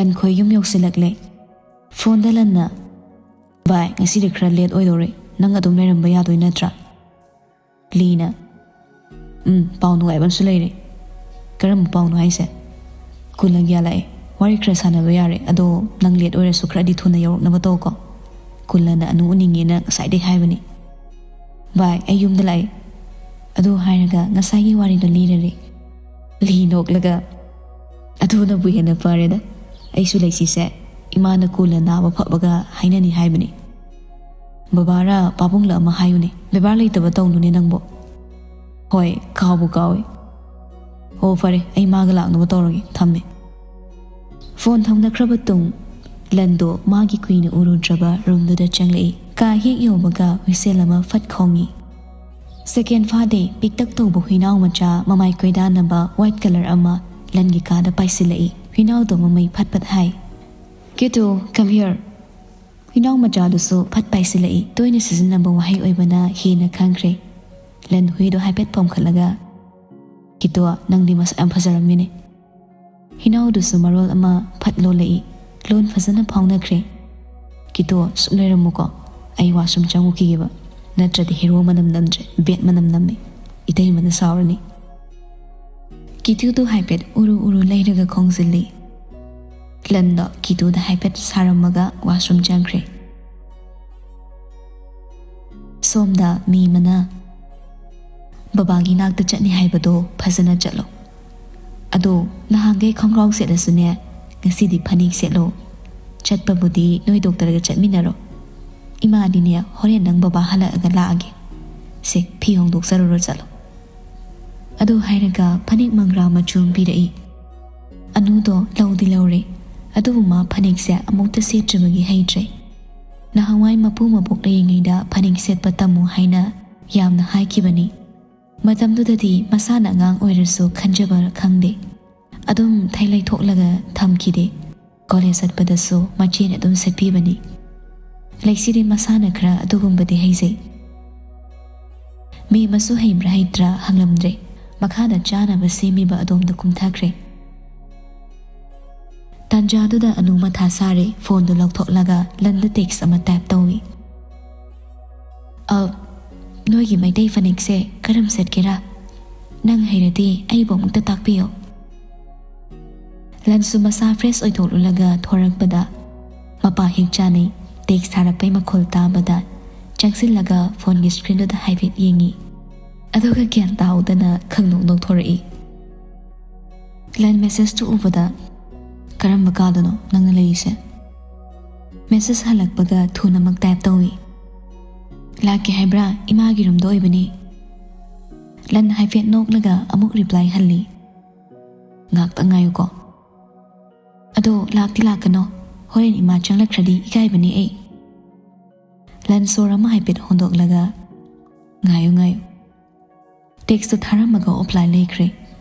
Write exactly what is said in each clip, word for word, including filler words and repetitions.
ꯂꯟꯈꯣꯏ ꯌꯨꯝ ꯌꯧꯁꯤꯜꯂꯛꯂꯦ꯫ ꯐꯣꯟꯗ ꯂꯟꯅ, "ꯚꯥꯏ, ꯉꯁꯤꯗꯤ ꯈꯔ ꯂꯦꯠ ꯑꯣꯏꯗꯧꯔꯦ, ꯅꯪ ꯑꯗꯨꯝ ꯂꯩꯔꯝꯕ ꯌꯥꯗꯣꯏ ꯅꯠꯇ꯭ꯔꯥ?" ꯂꯤꯅ, "ꯎꯝ, ꯄꯥꯎ ꯅꯨꯡꯉꯥꯏꯕ ꯑꯃꯁꯨ ꯂꯩꯔꯦ꯫" "ꯀꯔꯝꯕ ꯄꯥꯎꯅꯣ ꯍꯥꯏꯁꯦ?" "ꯀꯨꯜꯂꯒꯤ ꯂꯥꯛꯑꯦ꯫ ꯋꯥꯔꯤ ꯈꯔ ꯁꯥꯟꯅꯕ ꯌꯥꯔꯦ, ꯑꯗꯣ ꯅꯪ ꯂꯦꯠ ꯑꯣꯏꯔꯁꯨ ꯈꯔꯗꯤ ꯊꯨꯅ ꯌꯧꯔꯛꯅꯕ ꯇꯧꯀꯣ꯫ ꯀꯨꯜꯂꯅ ꯑꯅꯨ ꯎꯅꯤꯡꯉꯦꯅ ꯉꯁꯥꯏꯗꯩ ꯍꯥꯏꯕꯅꯤ꯫" "ꯚꯥꯏ, ꯑꯩ ꯌꯨꯝꯗ ꯂꯥꯛꯑꯦ꯫" ꯑꯗꯨ ꯍꯥꯏꯔꯒ ꯉꯁꯥꯏꯒꯤ ꯋꯥꯔꯤꯗꯣ ꯂꯤꯔꯔꯦ꯫ ꯂꯤ ꯅꯣꯛꯂꯒ, "ꯑꯗꯨꯅꯕꯨ ꯍꯦꯟꯅ ꯐꯔꯦꯗ꯫ ꯑꯩꯁꯨ ꯂꯩꯁꯤꯁꯦ ꯏꯃꯥꯅ ꯀꯨꯜꯂ ꯅꯥꯕ ꯐꯕꯒ ꯍꯥꯏꯅꯅꯤ ꯍꯥꯏꯕꯅꯤ꯫ ꯕꯕꯥꯔ ꯄꯥꯕꯨꯡꯂ ꯑꯃ ꯍꯥꯏꯌꯨꯅꯦ꯫ ꯕꯦꯕꯥꯔ ꯂꯩꯇꯕ ꯇꯧꯅꯨꯅꯦ ꯅꯪꯕꯣ꯫" "ꯍꯣꯏ, ꯀꯥꯎꯕꯨ ꯀꯥꯎꯏ꯫ ꯑꯣ, ꯐꯔꯦ, ꯑꯩ ꯃꯥꯒ ꯂꯥꯛꯅꯕ ꯇꯧꯔꯒꯦ꯫ ꯊꯝꯃꯦ꯫" ꯐꯣꯟ ꯊꯝꯅꯈ꯭ꯔꯕ ꯇꯨꯡ ꯂꯟꯗꯣ ꯃꯥꯒꯤ ꯀꯨꯏꯅ ꯎꯔꯨꯗ꯭ꯔꯕ ꯔꯨꯝꯗꯨꯗ ꯆꯪꯂꯛꯏ꯫ ꯀꯥ ꯍꯦꯛ ꯌꯧꯕꯒ ꯍꯨꯏꯁꯦꯜ ꯑꯃ ꯐꯠ ꯈꯣꯡꯉꯤ꯫ ꯁꯦꯀꯦꯟ ꯐꯥꯗꯦ, ꯄꯤꯛꯇꯛ ꯇꯧꯕ ꯍꯨꯏꯅꯥꯎ ꯃꯆꯥ ꯃꯃꯥꯏ ꯀꯣꯏꯗꯥꯅꯕ ꯋꯥꯏꯠ ꯀꯂꯔ ꯑꯃ ꯂꯟꯒꯤ ꯀꯥꯗ ꯄꯥꯏꯁꯤꯜꯂꯛꯏ꯫ ꯍꯨꯏꯅꯥꯎꯗꯣ ꯃꯃꯩ ꯐꯠ ꯐꯠ ꯍꯥꯏ꯫ "ꯀꯤꯇꯨ, come here꯫" ꯍꯨꯏꯅꯥꯎ ꯃꯆꯥꯗꯨꯁꯨ ꯐꯠ ꯄꯥꯏꯁꯤꯜꯂꯛꯏ꯫ ꯇꯣꯏꯅ ꯁꯤꯖꯤꯟꯅꯕ ꯋꯥꯍꯩ ꯑꯣꯏꯕꯅ ꯍꯦꯟꯅ ꯈꯪꯈ꯭ꯔꯦ꯫ ꯂꯟ ꯍꯨꯏꯗꯣ ꯍꯥꯏꯐꯦꯠ ꯄꯣꯝꯈꯠꯂꯒ, "ꯀꯤꯇꯨ, ꯅꯪꯗꯤ ꯃꯁꯛ ꯌꯥꯝ ꯐꯖꯔꯝꯃꯤꯅꯦ꯫" ꯍꯨꯏꯅꯥꯎꯗꯨꯁꯨ ꯃꯔꯣꯜ ꯑꯃ ꯐꯠ ꯂꯣꯜꯂꯛꯏ꯫ ꯂꯣꯟ ꯐꯖꯅ ꯐꯥꯎꯅꯈ꯭ꯔꯦ꯫ "ꯀꯤꯇꯨ, ꯁꯨꯝ ꯂꯩꯔꯝꯃꯨꯀꯣ, ꯑꯩ ꯋꯥꯁꯔꯨꯝ ꯆꯪꯉꯨꯈꯤꯒꯦꯕ, ꯅꯠꯇ꯭ꯔꯗꯤ ꯍꯦꯔꯣ ꯃꯅꯝ ꯅꯝꯗ꯭ꯔꯦ, ꯕꯦꯠ ꯃꯅꯝ ꯅꯝꯃꯦ, ꯏꯇꯩꯃꯅ ꯁꯥꯎꯔꯅꯤ꯫" ꯀꯤꯇꯨꯗꯨ ꯍꯥꯏꯐꯦꯠ ꯎꯔꯨ ꯎꯔꯨ ꯂꯩꯔꯒ ꯈꯣꯡꯖꯤꯜꯂꯤ꯫ ꯂꯟꯗꯣ ꯀꯤꯇꯨꯗ ꯍꯥꯏꯐꯦꯠ ꯁꯥꯔꯝꯃꯒ ꯋꯥꯁꯔꯨꯝ ꯆꯪꯈ꯭ꯔꯦ꯫ ꯁꯣꯝꯗ ꯃꯤ ꯑꯃꯅ, "ꯕꯕꯥꯒꯤ ꯅꯥꯛꯇ ꯆꯠꯅꯤ ꯍꯥꯏꯕꯗꯣ ꯐꯖꯅ ꯆꯠꯂꯣ꯫ ꯑꯗꯣ ꯅꯍꯥꯟꯈꯩ ꯈꯣꯡꯒ꯭ꯔꯥꯎ ꯁꯦꯠꯂꯁꯨꯅꯦ, ꯉꯁꯤꯗꯤ ꯐꯅꯦꯛ ꯁꯦꯠꯂꯣ꯫ ꯆꯠꯄꯕꯨꯗꯤ ꯅꯣꯏ ꯗꯣꯛꯇꯔꯒ ꯆꯠꯃꯤꯟꯅꯔꯣ꯫ ꯏꯃꯥꯗꯤꯅꯦ, ꯍꯣꯔꯦꯟ ꯅꯪ ꯕꯕꯥ ꯍꯜꯂꯛꯑꯒ ꯂꯥꯛꯑꯒꯦ꯫ ꯁꯦ, ꯐꯤ ꯍꯣꯡꯗꯣꯛꯆꯔꯨꯔꯣ, ꯆꯠꯂꯣ꯫" ꯑꯗꯨ ꯍꯥꯏꯔꯒ ꯐꯅꯦꯛ ꯃꯪꯒ꯭ꯔꯥ ꯃꯆꯨ ꯑꯃ ꯄꯤꯔꯛꯏ꯫ ꯑꯅꯨꯗꯣ ꯂꯧꯗꯤ ꯂꯧꯔꯦ, ꯑꯗꯨꯕꯨ ꯃꯥ ꯐꯅꯦꯛꯁꯦ ꯑꯃꯨꯛꯇ ꯁꯦꯠꯇ꯭ꯔꯤꯕꯒꯤ ꯍꯩꯇ꯭ꯔꯦ꯫ ꯅꯍꯥꯟꯋꯥꯏ ꯃꯄꯨ ꯃꯕꯣꯛ ꯂꯩꯔꯤꯉꯩꯗ ꯐꯅꯦꯛ ꯁꯦꯠꯄ ꯇꯝꯃꯨ ꯍꯥꯏꯅ ꯌꯥꯝꯅ ꯍꯥꯏꯈꯤꯕꯅꯤ꯫ ꯃꯇꯝꯗꯨꯗꯗꯤ ꯃꯁꯥꯅ ꯑꯉꯥꯡ ꯑꯣꯏꯔꯁꯨ ꯈꯟꯖꯕ ꯈꯪꯗꯦ꯫ ꯑꯗꯨꯝ ꯊꯩꯂꯩ ꯊꯣꯛꯂꯒ ꯊꯝꯈꯤꯗꯦ꯫ ꯀꯣꯂꯦꯖ ꯆꯠꯄꯗꯁꯨ ꯃꯆꯦꯅ ꯑꯗꯨꯝ ꯁꯦꯠꯄꯤꯕꯅꯤ꯫ ꯂꯩꯁꯤꯗꯤ ꯃꯁꯥꯅ ꯈꯔ ꯑꯗꯨꯒꯨꯝꯕꯗꯤ ꯍꯩꯖꯩ꯫ ꯃꯦꯝ ꯑꯃꯁꯨ ꯍꯩꯕ꯭ꯔꯥ ꯍꯩꯇ꯭ꯔꯥ ꯍꯪꯂꯝꯗ꯭ꯔꯦ꯫ ꯃꯈꯥꯗ ꯆꯥꯅꯕ ꯁꯦꯝꯃꯤꯕ ꯑꯗꯣꯝꯗ ꯀꯨꯝꯊꯈ꯭ꯔꯦ꯫ ꯇꯥꯟꯖꯥꯗꯨꯗ ꯑꯅꯨ ꯃꯊꯥ ꯁꯥꯔꯦ꯫ ꯐꯣꯟꯗꯨ ꯂꯧꯊꯣꯛꯂꯒ ꯂꯟꯗ ꯇꯦꯛꯁ ꯑꯃ ꯇꯥꯏꯞ ꯇꯧꯏ꯫ "ꯑ, ꯅꯣꯏꯒꯤ ꯃꯩꯇꯩ ꯐꯅꯦꯛꯁꯦ ꯀꯔꯝ ꯁꯦꯠꯀꯦꯔꯥ? ꯅꯪ ꯍꯩꯔꯗꯤ ꯑꯩꯕꯨ ꯑꯃꯨꯛꯇ ꯇꯥꯛꯄꯤꯌꯣ꯫" ꯂꯟꯁꯨ ꯃꯁꯥ ꯐ꯭ꯔꯦꯁ ꯑꯣꯏꯊꯣꯛꯂꯨꯂꯒ ꯊꯣꯔꯛꯄꯗ ꯃꯄꯥ ꯍꯦꯛ ꯆꯥꯅꯩ꯫ ꯇꯦꯛꯁ ꯊꯥꯔꯛꯄꯩ ꯃꯈꯣꯜ ꯇꯥꯕꯗ ꯆꯪꯁꯤꯜꯂꯒ ꯐꯣꯟꯒꯤ ꯁ꯭ꯀ꯭ꯔꯤꯟꯗꯨꯗ ꯍꯥꯏꯐꯦꯠ ꯌꯦꯡꯉꯤ꯫ ꯑꯗꯨꯒ ꯒ꯭ꯌꯥꯟ ꯇꯥꯍꯧꯗꯅ ꯈꯪꯅꯣꯛ ꯅꯣꯛꯊꯣꯔꯛꯏ꯫ ꯂꯟ ꯃꯦꯁꯦꯖꯇꯨ ꯎꯕꯗ, "ꯀꯔꯝꯕ ꯀꯥꯗꯅꯣ ꯅꯪꯅ ꯂꯩꯔꯤꯁꯦ?" ꯃꯦꯁꯦꯖ ꯍꯜꯂꯛꯄꯒ ꯊꯨꯅꯃꯛ ꯇꯥꯏꯞ ꯇꯧꯏ꯫ "ꯂꯥꯛꯀꯦ ꯍꯥꯏꯕ꯭ꯔꯥ? ꯏꯃꯥꯒꯤ ꯔꯨꯝꯗ ꯑꯣꯏꯕꯅꯤ꯫" ꯂꯟ ꯍꯥꯏꯐꯦꯠ ꯅꯣꯛꯂꯒ ꯑꯃꯨꯛ ꯔꯤꯄ꯭ꯂꯥꯏ ꯍꯜꯂꯤ꯫ "ꯉꯥꯛꯇ ꯉꯥꯏꯌꯨꯀꯣ꯫ ꯑꯗꯣ ꯂꯥꯛꯇꯤ ꯂꯥꯛꯀꯅꯣ, ꯍꯣꯔꯦꯟ ꯏꯃꯥ ꯆꯪꯂꯛꯈ꯭ꯔꯗꯤ ꯏꯀꯥꯏꯕꯅꯤ ꯑꯩ꯫" ꯂꯟ ꯁꯣꯔ ꯑꯃ ꯍꯥꯏꯐꯦꯠ ꯍꯣꯟꯗꯣꯛꯂꯒ, "ꯉꯥꯏꯌꯨ, ꯉꯥꯏꯌꯨ꯫" ꯇꯦꯛꯁꯇꯨ ꯊꯥꯔꯝꯃꯒ ꯑꯣꯐꯂꯥꯏꯟ ꯂꯩꯈ꯭ꯔꯦ꯫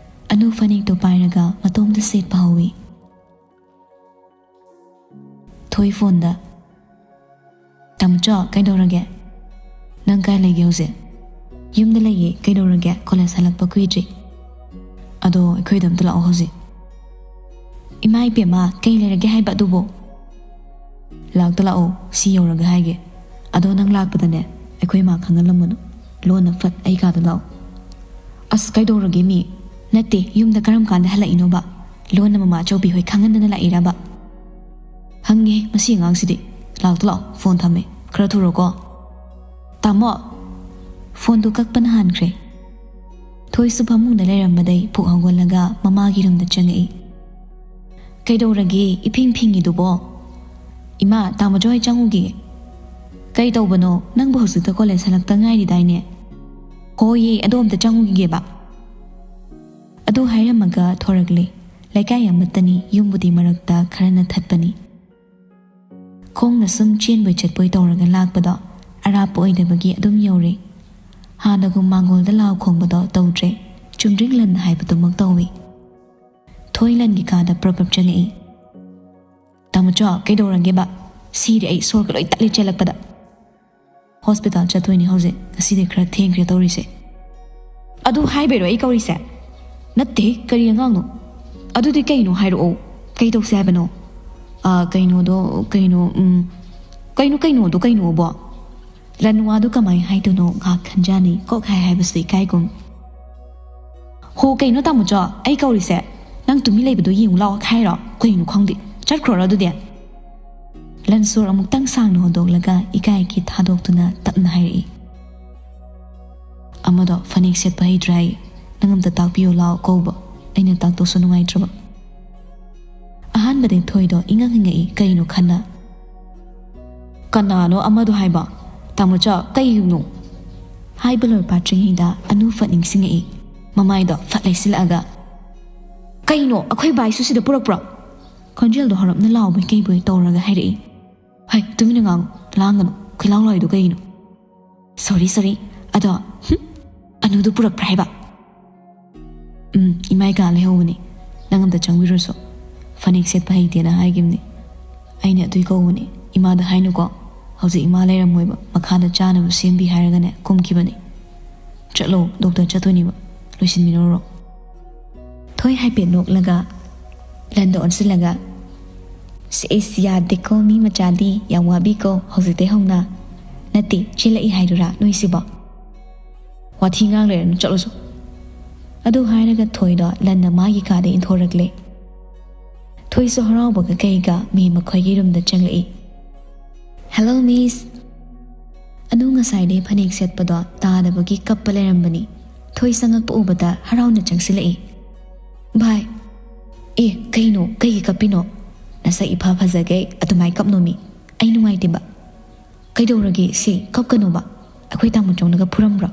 ꯑꯅꯨ ꯐꯅꯦꯛꯇꯣ ꯄꯥꯏꯔꯒ ꯃꯇꯣꯝꯇ ꯁꯦꯠꯄ ꯍꯧꯏ꯫ ꯊꯣꯏ ꯐꯣꯟꯗ, "ꯇꯥꯃꯣꯆꯧ, ꯀꯩꯗꯧꯔꯒꯦ? ꯅꯪ ꯀꯥꯏ ꯂꯩꯒꯦ ꯍꯧꯖꯤꯛ?" "ꯌꯨꯝꯗ ꯂꯩꯌꯦ, ꯀꯩꯗꯧꯔꯒꯦ? ꯀꯣꯂꯦꯖ ꯍꯜꯂꯛꯄ ꯀꯨꯏꯗ꯭ꯔꯤ꯫" "ꯑꯗꯣ ꯑꯩꯈꯣꯏꯗ ꯑꯝꯇ ꯂꯥꯛꯑꯣ ꯍꯧꯖꯤꯛ꯫" "ꯏꯃꯥ ꯏꯕꯦꯝꯃ, ꯀꯩ ꯂꯩꯔꯒꯦ ꯍꯥꯏꯕ ꯑꯗꯨꯕꯣ?" "ꯂꯥꯛꯇ ꯂꯥꯛꯑꯣ, ꯁꯤ ꯌꯧꯔꯒ ꯍꯥꯏꯒꯦ꯫ ꯑꯗꯣ ꯅꯪ ꯂꯥꯛꯄꯗꯅꯦ, ꯑꯩꯈꯣꯏ ꯃꯥ ꯈꯪꯍꯜꯂꯝꯃꯅꯨ꯫ ꯂꯣꯟꯅ ꯐꯠ ꯑꯩ ꯀꯥꯗ ꯂꯥꯛꯑꯣ꯫" "ꯑꯁ, ꯀꯩꯗꯧꯔꯒꯦ ꯃꯤ? ꯅꯠꯇꯦ, ꯌꯨꯝꯗ ꯀꯔꯝ ꯀꯥꯟꯗ ꯍꯜꯂꯛꯏꯅꯣꯕ? ꯂꯣꯟꯅ ꯃꯃꯥ ꯑꯆꯧꯕꯤ ꯍꯣꯏ ꯈꯪꯍꯟꯗꯅ ꯂꯥꯛꯏꯔꯕ?" "ꯍꯪꯉꯦ ꯃꯁꯤ ꯑꯉꯥꯡꯁꯤꯗꯤ꯫ ꯂꯥꯛꯇ ꯂꯥꯛꯑꯣ, ꯐꯣꯟ ꯊꯝꯃꯦ, ꯈꯔ ꯊꯨꯔꯣꯀꯣ꯫" "ꯇꯥꯃꯣ!" ꯐꯣꯟꯗꯨ ꯀꯛꯄꯅ ꯍꯥꯟꯈ꯭ꯔꯦ꯫ ꯊꯣꯏꯁꯨ ꯐꯃꯨꯡꯗ ꯂꯩꯔꯝꯕꯗꯩ ꯐꯨꯛ ꯍꯧꯒꯠꯂꯒ ꯃꯃꯥꯒꯤ ꯔꯨꯝꯗ ꯆꯪꯉꯛꯏ꯫ "ꯀꯩꯗꯧꯔꯒꯦ ꯏꯐꯤꯡ ꯐꯤꯡꯉꯤꯗꯨꯕꯣ?" "ꯏꯃꯥ, ꯇꯥꯃꯣꯆꯧ ꯍꯣꯏ ꯆꯪꯉꯨꯒꯦ꯫" "ꯀꯩ ꯇꯧꯕꯅꯣ? ꯅꯪꯕꯨ ꯍꯧꯖꯤꯛꯇ ꯀꯣꯂꯦꯖ ꯍꯜꯂꯛꯇ ꯉꯥꯏꯔꯤꯗꯥꯏꯅꯦ?" "ꯍꯣꯏꯌꯦ, ꯑꯗꯣ ꯑꯝꯇ ꯆꯪꯉꯨꯈꯤꯒꯦꯕ꯫" ꯑꯗꯨ ꯍꯥꯏꯔꯝꯃꯒ ꯊꯣꯔꯛꯂꯦ꯫ ꯂꯩꯀꯥꯏ ꯑꯃꯠꯇꯅꯤ, ꯌꯨꯝꯕꯨꯗꯤ ꯃꯔꯛꯇ ꯈꯔꯅ ꯊꯠꯄꯅꯤ꯫ ꯈꯣꯡꯅ ꯁꯨꯝ ꯆꯦꯟꯕꯣꯏ ꯆꯠꯄꯣꯏ ꯇꯧꯔꯒ ꯂꯥꯛꯄꯗꯣ ꯑꯔꯥꯞꯄ ꯑꯣꯏꯗꯕꯒꯤ ꯑꯗꯨꯝ ꯌꯧꯔꯦ꯫ ꯍꯥꯟꯅꯒꯨꯝ ꯃꯥꯡꯒꯣꯜꯗ ꯂꯥꯎ ꯈꯣꯡꯕꯗꯣ ꯇꯧꯗ꯭ꯔꯦ꯫ ꯆꯨꯝꯗ꯭ꯔꯤꯡ ꯂꯟ ꯍꯥꯏꯕꯗꯨꯃꯛ ꯇꯧꯏ꯫ ꯊꯣꯏ ꯂꯟꯒꯤ ꯀꯥꯗ ꯄ꯭ꯔꯞ ꯄ꯭ꯔꯞ ꯆꯪꯉꯛꯏ꯫ "ꯇꯥꯃꯣꯆꯧ, ꯀꯩꯗꯧꯔꯒꯦꯕ? ꯁꯤꯔꯦ ꯑꯩ, ꯁꯣꯔꯒ ꯂꯣꯏ ꯇꯠꯂꯦ ꯆꯦꯜꯂꯛꯄꯗ꯫ ꯍꯣꯁꯄꯤꯇꯥꯜ ꯆꯠꯇꯣꯏꯅꯦ ꯍꯧꯖꯤꯛ, ꯉꯁꯤꯗꯤ ꯈꯔ ꯊꯦꯡꯈ꯭ꯔꯦ ꯇꯧꯔꯤꯁꯦ꯫" "ꯑꯗꯨ ꯍꯥꯏꯕꯩꯔꯣ ꯑꯩ ꯀꯧꯔꯤꯁꯦ?" "ꯅꯠꯇꯦ, ꯀꯔꯤ ꯑꯉꯥꯡꯅꯣ?" "ꯑꯗꯨꯗꯤ ꯀꯩꯅꯣ ꯍꯥꯏꯔꯛꯑꯣ꯫" ꯀꯩ ꯇꯧꯁꯦ ꯍꯥꯏꯕꯅꯣ? ꯑ, ꯀꯩꯅꯣꯗꯣ, ꯀꯩꯅꯣ, ꯎꯝ, ꯀꯩꯅꯣ, ꯀꯩꯅꯣꯗꯣ, ꯀꯩꯅꯣꯕꯣ? ꯂꯟ ꯋꯥꯗꯣ ꯀꯃꯥꯏ ꯍꯥꯏꯗꯣꯏꯅꯣ? ꯉꯥꯏꯍꯥꯛ ꯈꯟꯖꯥꯅꯤ꯫ ꯀꯣꯛ ꯍꯥꯏ ꯍꯥꯏꯕꯁꯨ ꯏꯀꯥꯏꯒꯨꯝ꯫ ꯍꯣ, ꯀꯩꯅꯣ ꯇꯥꯃꯣꯆꯧ, ꯑꯩ ꯀꯧꯔꯤꯁꯦ? ꯅꯪ ꯇꯨꯃꯤꯟ ꯂꯩꯕꯗꯣ ꯌꯦꯡꯉꯨ ꯂꯥꯎ ꯍꯥꯏꯔꯣ? ꯀꯩꯅꯣ ꯈꯪꯗꯦ꯫ ꯆꯠꯈ꯭ꯔꯣꯔꯣ ꯑꯗꯨꯗꯤ? ꯂꯟ ꯁꯣꯔ ꯑꯃꯨꯛꯇꯪ ꯁꯥꯡꯅ ꯍꯣꯟꯗꯣꯛꯂꯒ ꯏꯀꯥꯏꯒꯤ ꯊꯥꯗꯣꯛꯇꯨꯅ ꯇꯞꯅ ꯍꯥꯏꯔꯛꯏ꯫ ꯑꯃꯗꯣ ꯐꯅꯦꯛ ꯁꯦꯠꯄ ꯍꯩꯇ꯭ꯔꯦ ꯍꯥꯏ꯫ ꯅꯪ ꯑꯝꯇ ꯇꯥꯛꯄꯤꯌꯨ ꯂꯥꯎ ꯀꯧꯕ꯫ ꯑꯩꯅ ꯇꯥꯛꯇꯧꯁꯨ ꯅꯨꯡꯉꯥꯏꯇ꯭ꯔꯕ꯫ ꯑꯍꯥꯟꯕꯗꯤ ꯊꯣꯏꯗꯣ ꯏꯉꯛ ꯉꯛꯏ, ꯀꯩꯅꯣ ꯈꯟꯅ꯫ "ꯀꯅꯥꯅꯣ ꯑꯃꯗꯣ ꯍꯥꯏꯕ? ꯇꯥꯃꯣꯆꯧ, ꯀꯩꯅꯣ?" ꯍꯥꯏꯕ ꯂꯣꯏ ꯄꯥꯠꯇ꯭ꯔꯤꯉꯩꯗ ꯑꯅꯨ ꯐꯠ ꯅꯤꯡꯁꯤꯡꯉꯛꯏ꯫ ꯃꯃꯥꯏꯗꯣ ꯐꯠ ꯂꯩꯁꯤꯜꯂꯛꯑꯒ, "ꯀꯩꯅꯣ, ꯑꯩꯈꯣꯏ ꯕꯥꯏꯁꯨ ꯁꯤꯗ ꯄꯨꯔꯛꯄ꯭ꯔꯣ?" ꯈꯣꯟꯖꯦꯜꯗꯣ ꯍꯧꯔꯞꯅ ꯂꯥꯎꯕꯣꯏ ꯀꯩꯕꯣꯏ ꯇꯧꯔꯒ ꯍꯥꯏꯔꯛꯏ꯫ "ꯍꯩ, ꯇꯨꯃꯤꯟꯅ ꯉꯥꯡꯉꯨ, ꯂꯥꯡꯒꯅꯨ, ꯈꯣꯏꯂꯥꯎ ꯂꯥꯎꯔꯤꯗꯣ ꯀꯩꯒꯤꯅꯣ?" "ꯁꯣꯔꯤ, ꯁꯣꯔꯤ, ꯑꯗꯣ, ꯍꯨꯝ, ꯑꯅꯨꯗꯨ ꯄꯨꯔꯛꯄ꯭ꯔꯥ ꯍꯥꯏꯕ?" "ꯎꯝ, ꯏꯃꯥ ꯀꯥ ꯂꯩꯍꯧꯕꯅꯤ, ꯅꯪ ꯑꯝꯇ ꯆꯪꯕꯤꯔꯨꯁꯣ꯫ ꯐꯅꯦꯛ ꯁꯦꯠꯄ ꯍꯩꯇꯦꯅ ꯍꯥꯏꯈꯤꯕꯅꯤ꯫ ꯑꯩꯅ ꯑꯗꯨꯏ ꯀꯧꯕꯅꯤ, ꯏꯃꯥꯗ ꯍꯥꯏꯅꯨꯀꯣ꯫ ꯍꯧꯖꯤꯛ ꯏꯃꯥ ꯂꯩꯔꯝꯃꯣꯏꯕ, ꯃꯈꯥꯗ ꯆꯥꯅꯕ ꯁꯦꯝꯕꯤ ꯍꯥꯏꯔꯒꯅꯦ ꯀꯨꯝꯈꯤꯕꯅꯤ꯫ ꯆꯠꯂꯣ, ꯗꯣꯛꯇꯔ ꯆꯠꯇꯣꯏꯅꯦꯕ, ꯂꯣꯏꯁꯤꯟꯃꯤꯟꯅꯔꯨꯔꯣ꯫" ꯊꯣꯏ ꯍꯥꯏꯐꯦꯠ ꯅꯣꯛꯂꯒ ꯂꯟꯗ ꯑꯣꯟꯁꯤꯜꯂꯒ, "ꯁꯦꯁ, ꯌꯥꯗꯦꯀꯣ ꯃꯤ ꯃꯆꯥꯗꯤ, ꯌꯥꯝ ꯋꯥꯕꯤꯀꯣ ꯍꯧꯖꯤꯛꯇꯩ ꯍꯧꯅ꯫ ꯅꯠꯇꯦ, ꯆꯦꯜꯂꯛꯏ ꯍꯥꯏꯗꯨꯔꯥ ꯅꯣꯏꯁꯤꯕꯣ? ꯋꯥꯊꯤ ꯉꯥꯡ ꯂꯩꯔꯅꯨ, ꯆꯠꯂꯣꯁꯨ꯫" ꯑꯗꯨ ꯍꯥꯏꯔꯒ ꯊꯣꯏꯗꯣ ꯂꯟꯅ ꯃꯥꯒꯤ ꯀꯥꯗ ꯏꯟꯊꯣꯔꯛꯂꯦ꯫ ꯊꯣꯏꯁꯨ ꯍꯔꯥꯎꯕꯒ ꯀꯩꯒ ꯃꯦꯝ ꯃꯈꯣꯏꯒꯤ ꯔꯨꯝꯗ ꯆꯪꯂꯛꯏ꯫ "ꯍꯦꯜꯂꯣ, ꯃꯤꯁ꯫" ꯑꯅꯨ ꯉꯁꯥꯏꯗꯩ ꯐꯅꯦꯛ ꯁꯦꯠꯄꯗꯣ ꯇꯥꯗꯕꯒꯤ ꯀꯞꯄ ꯂꯩꯔꯝꯕꯅꯤ꯫ ꯊꯣꯏ ꯆꯪꯉꯛꯄ ꯎꯕꯗ ꯍꯔꯥꯎꯅ ꯆꯪꯁꯤꯜꯂꯛꯏ꯫ "ꯚꯥꯏ꯫" "ꯑꯦ, ꯀꯩꯅꯣ? ꯀꯩꯒꯤ ꯀꯞꯄꯤꯅꯣ? ꯅꯁꯛ ꯏꯐ ꯐꯖꯒꯩ ꯑꯗꯨꯃꯥꯏ ꯀꯞꯅꯣꯃꯤ꯫ ꯑꯩ ꯅꯨꯡꯉꯥꯏꯇꯦꯕ꯫" "ꯀꯩꯗꯧꯔꯒꯦ ꯁꯤ? ꯀꯞꯀꯅꯣꯕ꯫ ꯑꯩꯈꯣꯏ ꯇꯥꯃꯣꯆꯧꯅꯒ ꯐꯨꯔꯝꯕ꯭ꯔꯣ?"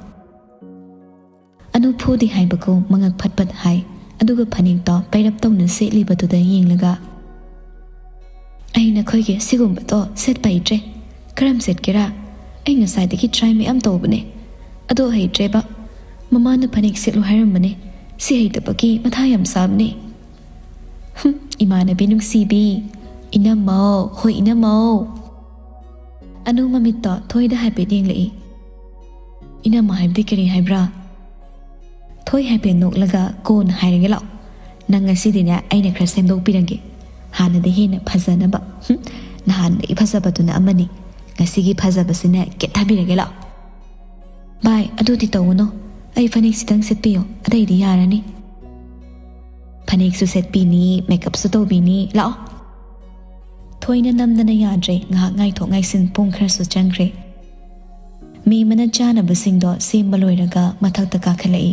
ꯑꯅꯨ ꯐꯨꯗꯦ ꯍꯥꯏꯕꯒꯨꯝ ꯃꯉꯛ ꯐꯠ ꯐꯠ ꯍꯥꯏ, ꯑꯗꯨꯒ ꯐꯅꯦꯛꯇꯣ ꯄꯩꯔꯞ ꯇꯧꯅ ꯁꯦꯠꯂꯤꯕꯗꯨꯗ ꯌꯦꯡꯂꯒ, "ꯑꯩ ꯅꯈꯣꯏꯒꯤ ꯁꯤꯒꯨꯝꯕꯗꯣ ꯁꯦꯠꯄ ꯍꯩꯇ꯭ꯔꯦ꯫ ꯀꯔꯝ ꯁꯦꯠꯀꯦꯔꯥ? ꯑꯩ ꯉꯁꯥꯏꯗꯒꯤ ꯇ꯭ꯔꯥꯏ ꯃꯌꯥꯝ ꯇꯧꯕꯅꯦ, ꯑꯗꯣ ꯍꯩꯇ꯭ꯔꯦꯕ꯫ ꯃꯃꯥꯅ ꯐꯅꯦꯛ ꯁꯦꯠꯂꯨ ꯍꯥꯏꯔꯝꯕꯅꯦ, ꯁꯤ ꯍꯩꯇꯕꯒꯤ ꯃꯊꯥ ꯌꯥꯝ ꯁꯥꯕꯅꯦ꯫" "ꯍꯨꯝ, ꯏꯃꯥꯟꯅꯕꯤ ꯅꯨꯡꯁꯤꯕꯤ꯫ ꯏꯅꯝꯃꯧ, ꯍꯣꯏ ꯏꯅꯝꯃꯧ꯫" ꯑꯅꯨ ꯃꯃꯤꯠꯇꯣ ꯊꯣꯏꯗ ꯍꯥꯏꯐꯦꯠ ꯌꯦꯡꯂꯛꯏ꯫ "ꯏꯅꯝꯃ ꯍꯥꯏꯕꯗꯤ ꯀꯔꯤ ꯍꯥꯏꯕ꯭ꯔꯥ?" ꯊꯣꯏ ꯍꯥꯏꯐꯦꯠ ꯅꯣꯛꯂꯒ, "ꯀꯣꯟꯅ ꯍꯥꯏꯔꯒꯦ ꯂꯥꯛꯑꯣ꯫ ꯅꯪ ꯉꯁꯤꯗꯤꯅꯦ ꯑꯩꯅ ꯈꯔ ꯁꯦꯝꯗꯣꯛꯄꯤꯔꯒꯦ꯫ ꯍꯥꯟꯅꯗꯤ ꯍꯦꯟꯅ ꯐꯖꯅꯕ꯫ ꯍꯨꯝ, ꯅꯍꯥꯟꯗꯒꯤ ꯐꯖꯕꯗꯨꯅ ꯑꯃꯅꯤ, ꯉꯁꯤꯒꯤ ꯐꯖꯕꯁꯤꯅ ꯀꯦꯠꯊꯕꯤꯔꯒꯦ ꯂꯥꯛꯑꯣ꯫ ꯚꯥꯏ, ꯑꯗꯨꯗꯤ ꯇꯧꯒꯅꯣ, ꯑꯩ ꯐꯅꯦꯛꯁꯤꯇꯪ ꯁꯦꯠꯄꯤꯌꯣ, ꯑꯇꯩꯗꯤ ꯌꯥꯔꯅꯤ꯫ ꯐꯅꯦꯛꯁꯨ ꯁꯦꯠꯄꯤꯅꯤ, ꯃꯦꯀꯞꯁꯨ ꯇꯧꯕꯤꯅꯤ, ꯂꯥꯛꯑꯣ꯫ ꯊꯣꯏꯅ ꯅꯝꯗꯅ ꯌꯥꯗ꯭ꯔꯦ, ꯉꯥꯏꯍꯥꯛ ꯉꯥꯏꯊꯣꯛ ꯉꯥꯏꯁꯤꯟ ꯄꯨꯡ ꯈꯔꯁꯨ ꯆꯪꯈ꯭ꯔꯦ꯫ ꯃꯦꯝꯃꯅ ꯆꯥꯅꯕꯁꯤꯡꯗꯣ ꯁꯦꯝꯕ ꯂꯣꯏꯔꯒ ꯃꯊꯛꯇ ꯀꯥꯈꯠꯂꯛꯏ꯫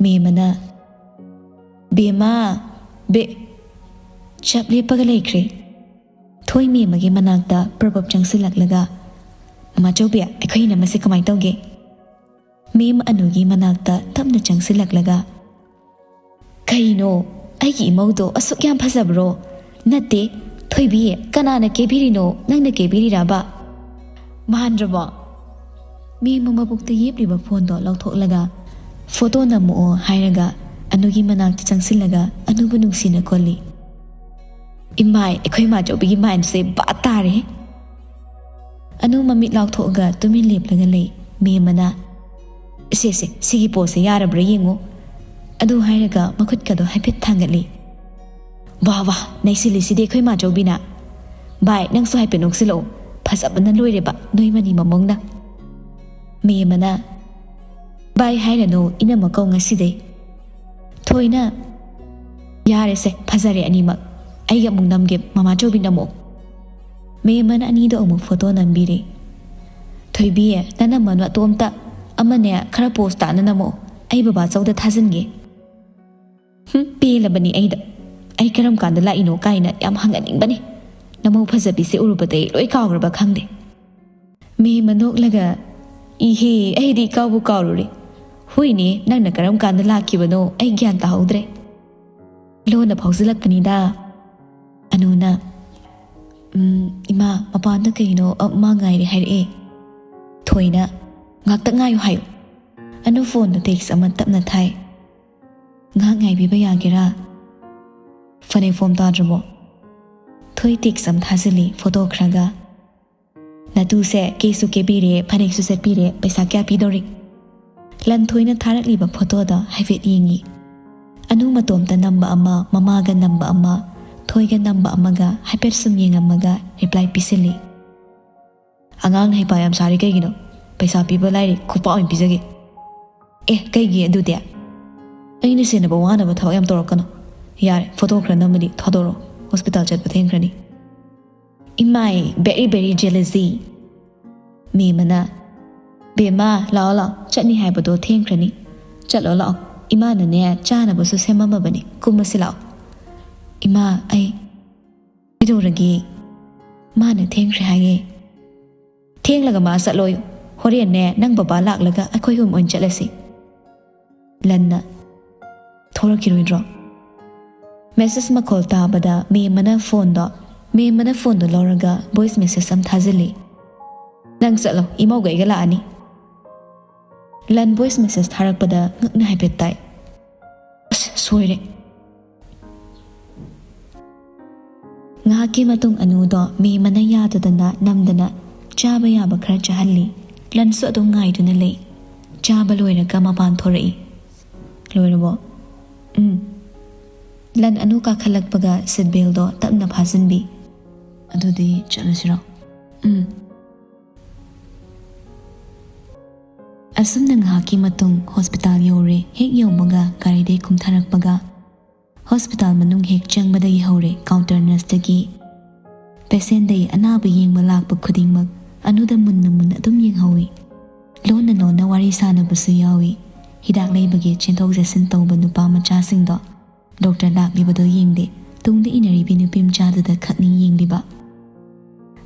ꯃꯦꯝꯃꯅ, "ꯕꯦꯝꯃ, ꯕꯦ-," ꯆꯞ ꯂꯦꯞꯄꯒ ꯂꯩꯈ꯭ꯔꯦ꯫ ꯊꯣꯏ ꯃꯦꯝꯃꯒꯤ ꯃꯅꯥꯛꯇ ꯄ꯭ꯔꯕꯞ ꯆꯪꯁꯤꯜꯂꯛꯂꯒ, "ꯃꯃꯥꯆꯧꯕꯤ, ꯑꯩꯈꯣꯏ ꯏꯅꯝꯃꯁꯦ ꯀꯃꯥꯏꯅ ꯇꯧꯒꯦ?" ꯃꯦꯝ ꯑꯅꯨꯒꯤ ꯃꯅꯥꯛꯇ ꯇꯞꯅ ꯆꯪꯁꯤꯜꯂꯛꯂꯒ, "ꯀꯩꯅꯣ, ꯑꯩꯒꯤ ꯏꯃꯧꯗꯣ ꯑꯁꯨꯛ ꯌꯥꯝ ꯐꯖꯕ꯭ꯔꯣ? ꯅꯠꯇꯦ, ꯊꯣꯏꯕꯤ, ꯀꯅꯥꯅ ꯀꯦꯕꯤꯔꯤꯅꯣ? ꯅꯪꯅ ꯀꯦꯕꯤꯔꯤꯔꯕ? ꯃꯥꯟꯗ꯭ꯔꯕꯣ?" ꯃꯦꯝ ꯃꯕꯨꯛꯇ ꯌꯦꯞꯂꯤꯕ ꯐꯣꯟꯗꯣ ꯂꯧꯊꯣꯛꯂꯒ, "ꯐꯣꯇꯣ ꯅꯝꯃꯛꯑꯣ" ꯍꯥꯏꯔꯒ ꯑꯅꯨꯒꯤ ꯃꯅꯥꯛꯇ ꯆꯪꯁꯤꯜꯂꯒ ꯑꯅꯨꯕꯨ ꯅꯨꯡꯁꯤꯅ ꯀꯣꯜꯂꯤ꯫ "ꯏꯃꯥꯏ, ꯑꯩꯈꯣꯏ ꯃꯥꯆꯧꯕꯤꯒꯤ ꯃꯥꯏꯟꯁꯦ ꯕꯥ ꯇꯥꯔꯦ!" ꯑꯅꯨ ꯃꯃꯤꯠ ꯂꯥꯎꯊꯣꯛꯑꯒ ꯇꯨꯃꯤꯟ ꯂꯦꯞꯂꯒ ꯂꯩ꯫ ꯃꯦꯝꯃꯅ, "ꯁꯦ, ꯁꯦ, ꯁꯤꯒꯤ ꯄꯣꯁꯁꯦ ꯌꯥꯔꯕ꯭ꯔꯥ ꯌꯦꯡꯉꯨ" ꯑꯗꯨ ꯍꯥꯏꯔꯒ ꯃꯈꯨꯠꯀꯗꯣ ꯍꯥꯏꯐꯦꯠ ꯊꯥꯡꯒꯠꯂꯤ꯫ "ꯋꯥ, ꯋꯥ, ꯅꯩꯁꯤꯜꯂꯤꯁꯤꯗꯤ ꯑꯩꯈꯣꯏ ꯃꯥꯆꯧꯕꯤꯅ꯫ ꯚꯥꯏ, ꯅꯪꯁꯨ ꯍꯥꯏꯐꯦꯠ ꯅꯣꯛꯁꯤꯜꯂꯛꯑꯣ, ꯐꯖꯕꯅ ꯂꯣꯏꯔꯦꯕ ꯅꯣꯏ ꯃꯅꯤ ꯃꯃꯧꯅ꯫" ꯃꯦꯝꯃꯅ, "ꯚꯥꯏ ꯍꯥꯏꯔꯅꯨ, ꯏꯅꯝꯃ ꯀꯧ ꯉꯁꯤꯗꯩ꯫" ꯊꯣꯏꯅ, "ꯌꯥꯔꯦꯁꯦ, ꯐꯖꯔꯦ ꯑꯅꯤꯃꯛ, ꯑꯩꯒ ꯑꯃꯨꯛ ꯅꯝꯒꯦ, ꯃꯃꯥꯆꯧꯕꯤ ꯅꯝꯃꯛꯑꯣ꯫" ꯃꯦꯝꯃꯅ ꯑꯅꯤꯗꯣ ꯑꯃꯨꯛ ꯐꯣꯇꯣ ꯅꯝꯕꯤꯔꯦ꯫ "ꯊꯣꯏꯕꯤ, ꯅꯅꯝꯃ ꯅꯇꯣꯝꯇ ꯑꯃꯅꯦ, ꯈꯔ ꯄꯣꯁ ꯇꯥꯅ ꯅꯝꯃꯛꯑꯣ, ꯑꯩ ꯕꯕꯥꯆꯧꯗ ꯊꯥꯖꯤꯟꯒꯦ꯫" "ꯍꯨꯝ, ꯄꯦꯜꯂꯕꯅꯤ ꯑꯩꯗ꯫ ꯑꯩ ꯀꯔꯝ ꯀꯥꯟꯗ ꯂꯥꯛꯏꯅꯣ ꯀꯥꯏꯅ ꯌꯥꯝ ꯍꯪꯍꯟꯅꯤꯡꯕꯅꯤ꯫ ꯅꯃꯧ ꯐꯖꯕꯤꯁꯦ ꯎꯔꯨꯕꯗꯩ ꯂꯣꯏ ꯀꯥꯎꯈ꯭ꯔꯕ ꯈꯪꯗꯦ꯫" ꯃꯦꯝꯃ ꯅꯣꯛꯂꯒ, "ꯏꯍꯦ, ꯑꯩꯗꯤ ꯀꯥꯎꯕꯨ ꯀꯥꯎꯔꯨꯔꯦ꯫ ꯍꯣꯏꯅꯦ, ꯅꯪꯅ ꯀꯔꯝ ꯀꯥꯟꯗ ꯂꯥꯛꯈꯤꯕꯅꯣ ꯑꯩ ꯒ꯭ꯌꯥꯟ ꯇꯥꯍꯧꯗ꯭ꯔꯦ꯫ ꯂꯣꯟꯅ ꯐꯥꯎꯖꯤꯜꯂꯛꯄꯅꯤꯗ꯫" ꯑꯅꯨꯅ, "ꯎꯝ, ꯏꯃꯥ, ꯃꯄꯥꯟꯗ ꯀꯩꯅꯣ ꯑꯃ ꯉꯥꯏꯔꯦ ꯍꯥꯏꯔꯛꯑꯦ꯫" ꯊꯣꯏꯅ, "ꯉꯥꯛꯇ ꯉꯥꯏꯌꯨ ꯍꯥꯏꯌꯨ꯫" ꯑꯅꯨ ꯐꯣꯟꯗ ꯇꯦꯛꯁ ꯑꯃ ꯇꯞꯅ ꯊꯥꯏ꯫ "ꯉꯥꯏꯍꯥꯛ ꯉꯥꯏꯕꯤꯕ ꯌꯥꯒꯦꯔꯥ? ꯐꯅꯦꯛ ꯐꯣꯝ ꯇꯥꯗ꯭ꯔꯕꯣ?" ꯊꯣꯏ ꯇꯦꯛꯁ ꯑꯃ ꯊꯥꯖꯤꯜꯂꯤ, ꯐꯣꯇꯣ ꯈꯔꯒ꯫ "ꯅꯇꯨꯁꯦ ꯀꯦꯁꯨ ꯀꯦꯕꯤꯔꯦ, ꯐꯅꯦꯛꯁꯨ ꯁꯦꯠꯄꯤꯔꯦ, ꯄꯩꯁꯥ ꯀꯌꯥ ꯄꯤꯗꯧꯔꯤ?" ꯂꯟꯊꯣꯏꯅ ꯊꯥꯔꯛꯂꯤꯕ ꯐꯣꯇꯣꯗꯣ ꯍꯥꯏꯐꯦꯠ ꯌꯦꯡꯉꯤ꯫ ꯑꯅꯨ ꯃꯇꯣꯝꯇ ꯅꯝꯕ ꯑꯃ, ꯃꯃꯥꯒ ꯅꯝꯕ ꯑꯃ, ꯊꯣꯏꯒ ꯅꯝꯕ ꯑꯃꯒ ꯍꯥꯏꯐꯦꯠ ꯁꯨꯝ ꯌꯦꯡꯉꯝꯃꯒ ꯔꯤꯄ꯭ꯂꯥꯏ ꯄꯤꯁꯤꯜꯂꯤ꯫ "ꯑꯉꯥꯡꯅ ꯍꯩꯄꯥ ꯌꯥꯝ ꯁꯥꯔꯤ ꯀꯩꯒꯤꯅꯣ? ꯄꯩꯁꯥ ꯄꯤꯕ ꯂꯥꯏꯔꯤ, ꯈꯨꯄꯥꯛ ꯑꯣꯏꯅ ꯄꯤꯖꯒꯦ"꯫ "ꯑꯦ, ꯀꯩꯒꯤ ꯑꯗꯨꯗꯤ? ꯑꯩꯅ ꯁꯦꯟꯅꯕ ꯋꯥꯅꯕ ꯊꯕꯛ ꯌꯥꯝ ꯇꯧꯔꯛꯀꯅꯣ꯫ ꯌꯥꯔꯦ, ꯐꯣꯇꯣ ꯈꯔ ꯅꯝꯃꯗꯤ ꯊꯥꯗꯣꯔꯛꯑꯣ, ꯍꯣꯁꯄꯤꯇꯥꯜ ꯆꯠꯄ ꯊꯦꯡꯈ꯭ꯔꯅꯤ"꯫ "ꯏꯃꯥꯏ, very very jealousy"꯫ ꯃꯦꯝꯃꯅ, "ꯕꯦꯝꯃ, ꯂꯥꯛꯑꯣ ꯂꯥꯛꯑꯣ, ꯆꯠꯅꯤ ꯍꯥꯏꯕꯗꯣ ꯊꯦꯡꯈ꯭ꯔꯅꯤ꯫ ꯆꯠꯂꯣ ꯂꯥꯛꯑꯣ, ꯏꯃꯥꯅꯅꯦ ꯆꯥꯅꯕꯁꯨ ꯁꯦꯝꯃꯝꯃꯕꯅꯤ, ꯀꯨꯝꯃꯁꯤ ꯂꯥꯛꯑꯣ"꯫ "ꯏꯃꯥ, ꯑꯩ"꯫ "ꯀꯩꯗꯧꯔꯒꯦ? ꯃꯥꯅ ꯊꯦꯡꯈ꯭ꯔꯦ ꯍꯥꯏꯌꯦ"꯫ "ꯊꯦꯡꯂꯒ ꯃꯥ ꯆꯠꯂꯣꯌꯨ꯫ ꯍꯣꯔꯦꯟꯅꯦ ꯅꯪ ꯕꯕꯥ ꯂꯥꯛꯂꯒ ꯑꯩꯈꯣꯏ ꯑꯍꯨꯝ ꯑꯣꯏꯅ ꯆꯠꯂꯁꯤ"꯫ ꯂꯟꯅ, "ꯊꯣꯔꯛꯈꯤꯔꯣꯏꯗ꯭ꯔꯣ?" ꯃꯦꯁꯦꯖ ꯃꯈꯣꯜ ꯇꯥꯕꯗ ꯃꯦꯝꯃꯅ ꯐꯣꯟꯗꯣ, ꯃꯦꯝꯃꯅ ꯐꯣꯟꯗꯣ ꯂꯧꯔꯒ ꯚꯣꯏꯁ ꯃꯦꯁꯦꯖ ꯑꯃ ꯊꯥꯖꯤꯜꯂꯤ꯫ "ꯅꯪ ꯆꯠꯂꯣ, ꯏꯃꯧꯒ ꯑꯩꯒ ꯂꯥꯛꯑꯅꯤ"꯫ ꯂꯟ ꯚꯣꯏꯁ ꯃꯦꯁꯦꯖ ꯊꯥꯔꯛꯄꯗ ꯉꯛꯅ ꯍꯥꯏꯐꯦꯠ ꯇꯥꯏ꯫ "ꯑꯁ, ꯁꯣꯏꯔꯦ"꯫ ꯉꯥꯏꯍꯥꯛꯀꯤ ꯃꯇꯨꯡ ꯑꯅꯨꯗꯣ ꯃꯦꯝꯃꯅ ꯌꯥꯗꯗꯅ ꯅꯝꯗꯅ ꯆꯥꯕ ꯌꯥꯕ ꯈꯔ ꯆꯥꯍꯜꯂꯤ꯫ ꯂꯟꯁꯨ ꯑꯗꯨꯝ ꯉꯥꯏꯗꯨꯅ ꯂꯩ꯫ ꯆꯥꯕ ꯂꯣꯏꯔꯒ ꯃꯄꯥꯟ ꯊꯣꯔꯛꯏ꯫ "ꯂꯣꯏꯔꯕꯣ?" "ꯎꯝ"꯫ ꯂꯟ ꯑꯅꯨ ꯀꯥꯈꯠꯂꯛꯄꯒ ꯁꯤꯠ ꯕꯦꯜꯗꯣ ꯇꯞꯅ ꯐꯥꯖꯤꯟꯕꯤ꯫ "ꯑꯗꯨꯗꯤ ꯆꯠꯂꯁꯤꯔꯣ?" "ꯎꯝ"꯫ ꯑꯁꯨꯝꯅ ꯉꯥꯏꯍꯥꯛꯀꯤ ꯃꯇꯨꯡ ꯍꯣꯁꯄꯤꯇꯥꯜ ꯌꯧꯔꯦ꯫ ꯍꯦꯛ ꯌꯧꯕꯒ ꯒꯥꯔꯤꯗꯩ ꯀꯨꯝꯊꯔꯛꯄꯒ ꯍꯣꯁꯄꯤꯇꯥꯜ ꯃꯅꯨꯡ ꯍꯦꯛ ꯆꯪꯕꯗꯒꯤ ꯍꯧꯔꯦ ꯀꯥꯎꯟꯇꯔ ꯅꯔꯁꯇꯒꯤ ꯄꯦꯁꯦꯟꯗꯩ ꯑꯅꯥꯕ ꯌꯦꯡꯕ ꯂꯥꯛꯄ ꯈꯨꯗꯤꯡꯃꯛ ꯑꯅꯨꯗ ꯃꯨꯟꯅ ꯃꯨꯟꯅ ꯑꯗꯨꯝ ꯌꯦꯡꯍꯧꯏ꯫ ꯂꯣꯟꯅ ꯂꯣꯟꯅ ꯋꯥꯔꯤ ꯁꯥꯟꯅꯕꯁꯨ ꯌꯥꯎꯏ꯫ ꯍꯤꯗꯥꯛ ꯂꯩꯕꯒꯤ ꯆꯦꯟꯊꯣꯛ ꯆꯦꯟꯁꯤꯟ ꯇꯧꯕ ꯅꯨꯄꯥ ꯃꯆꯥꯁꯤꯡꯗꯣ ꯗꯣꯛꯇꯔ ꯂꯥꯛꯂꯤꯕꯗꯣ ꯌꯦꯡꯗꯦ, ꯇꯨꯡꯗ ꯏꯟꯅꯔꯤꯕꯤ ꯅꯨꯄꯤ ꯃꯆꯥꯗꯨꯗ ꯈꯛꯅꯤ ꯌꯦꯡꯂꯤꯕ꯫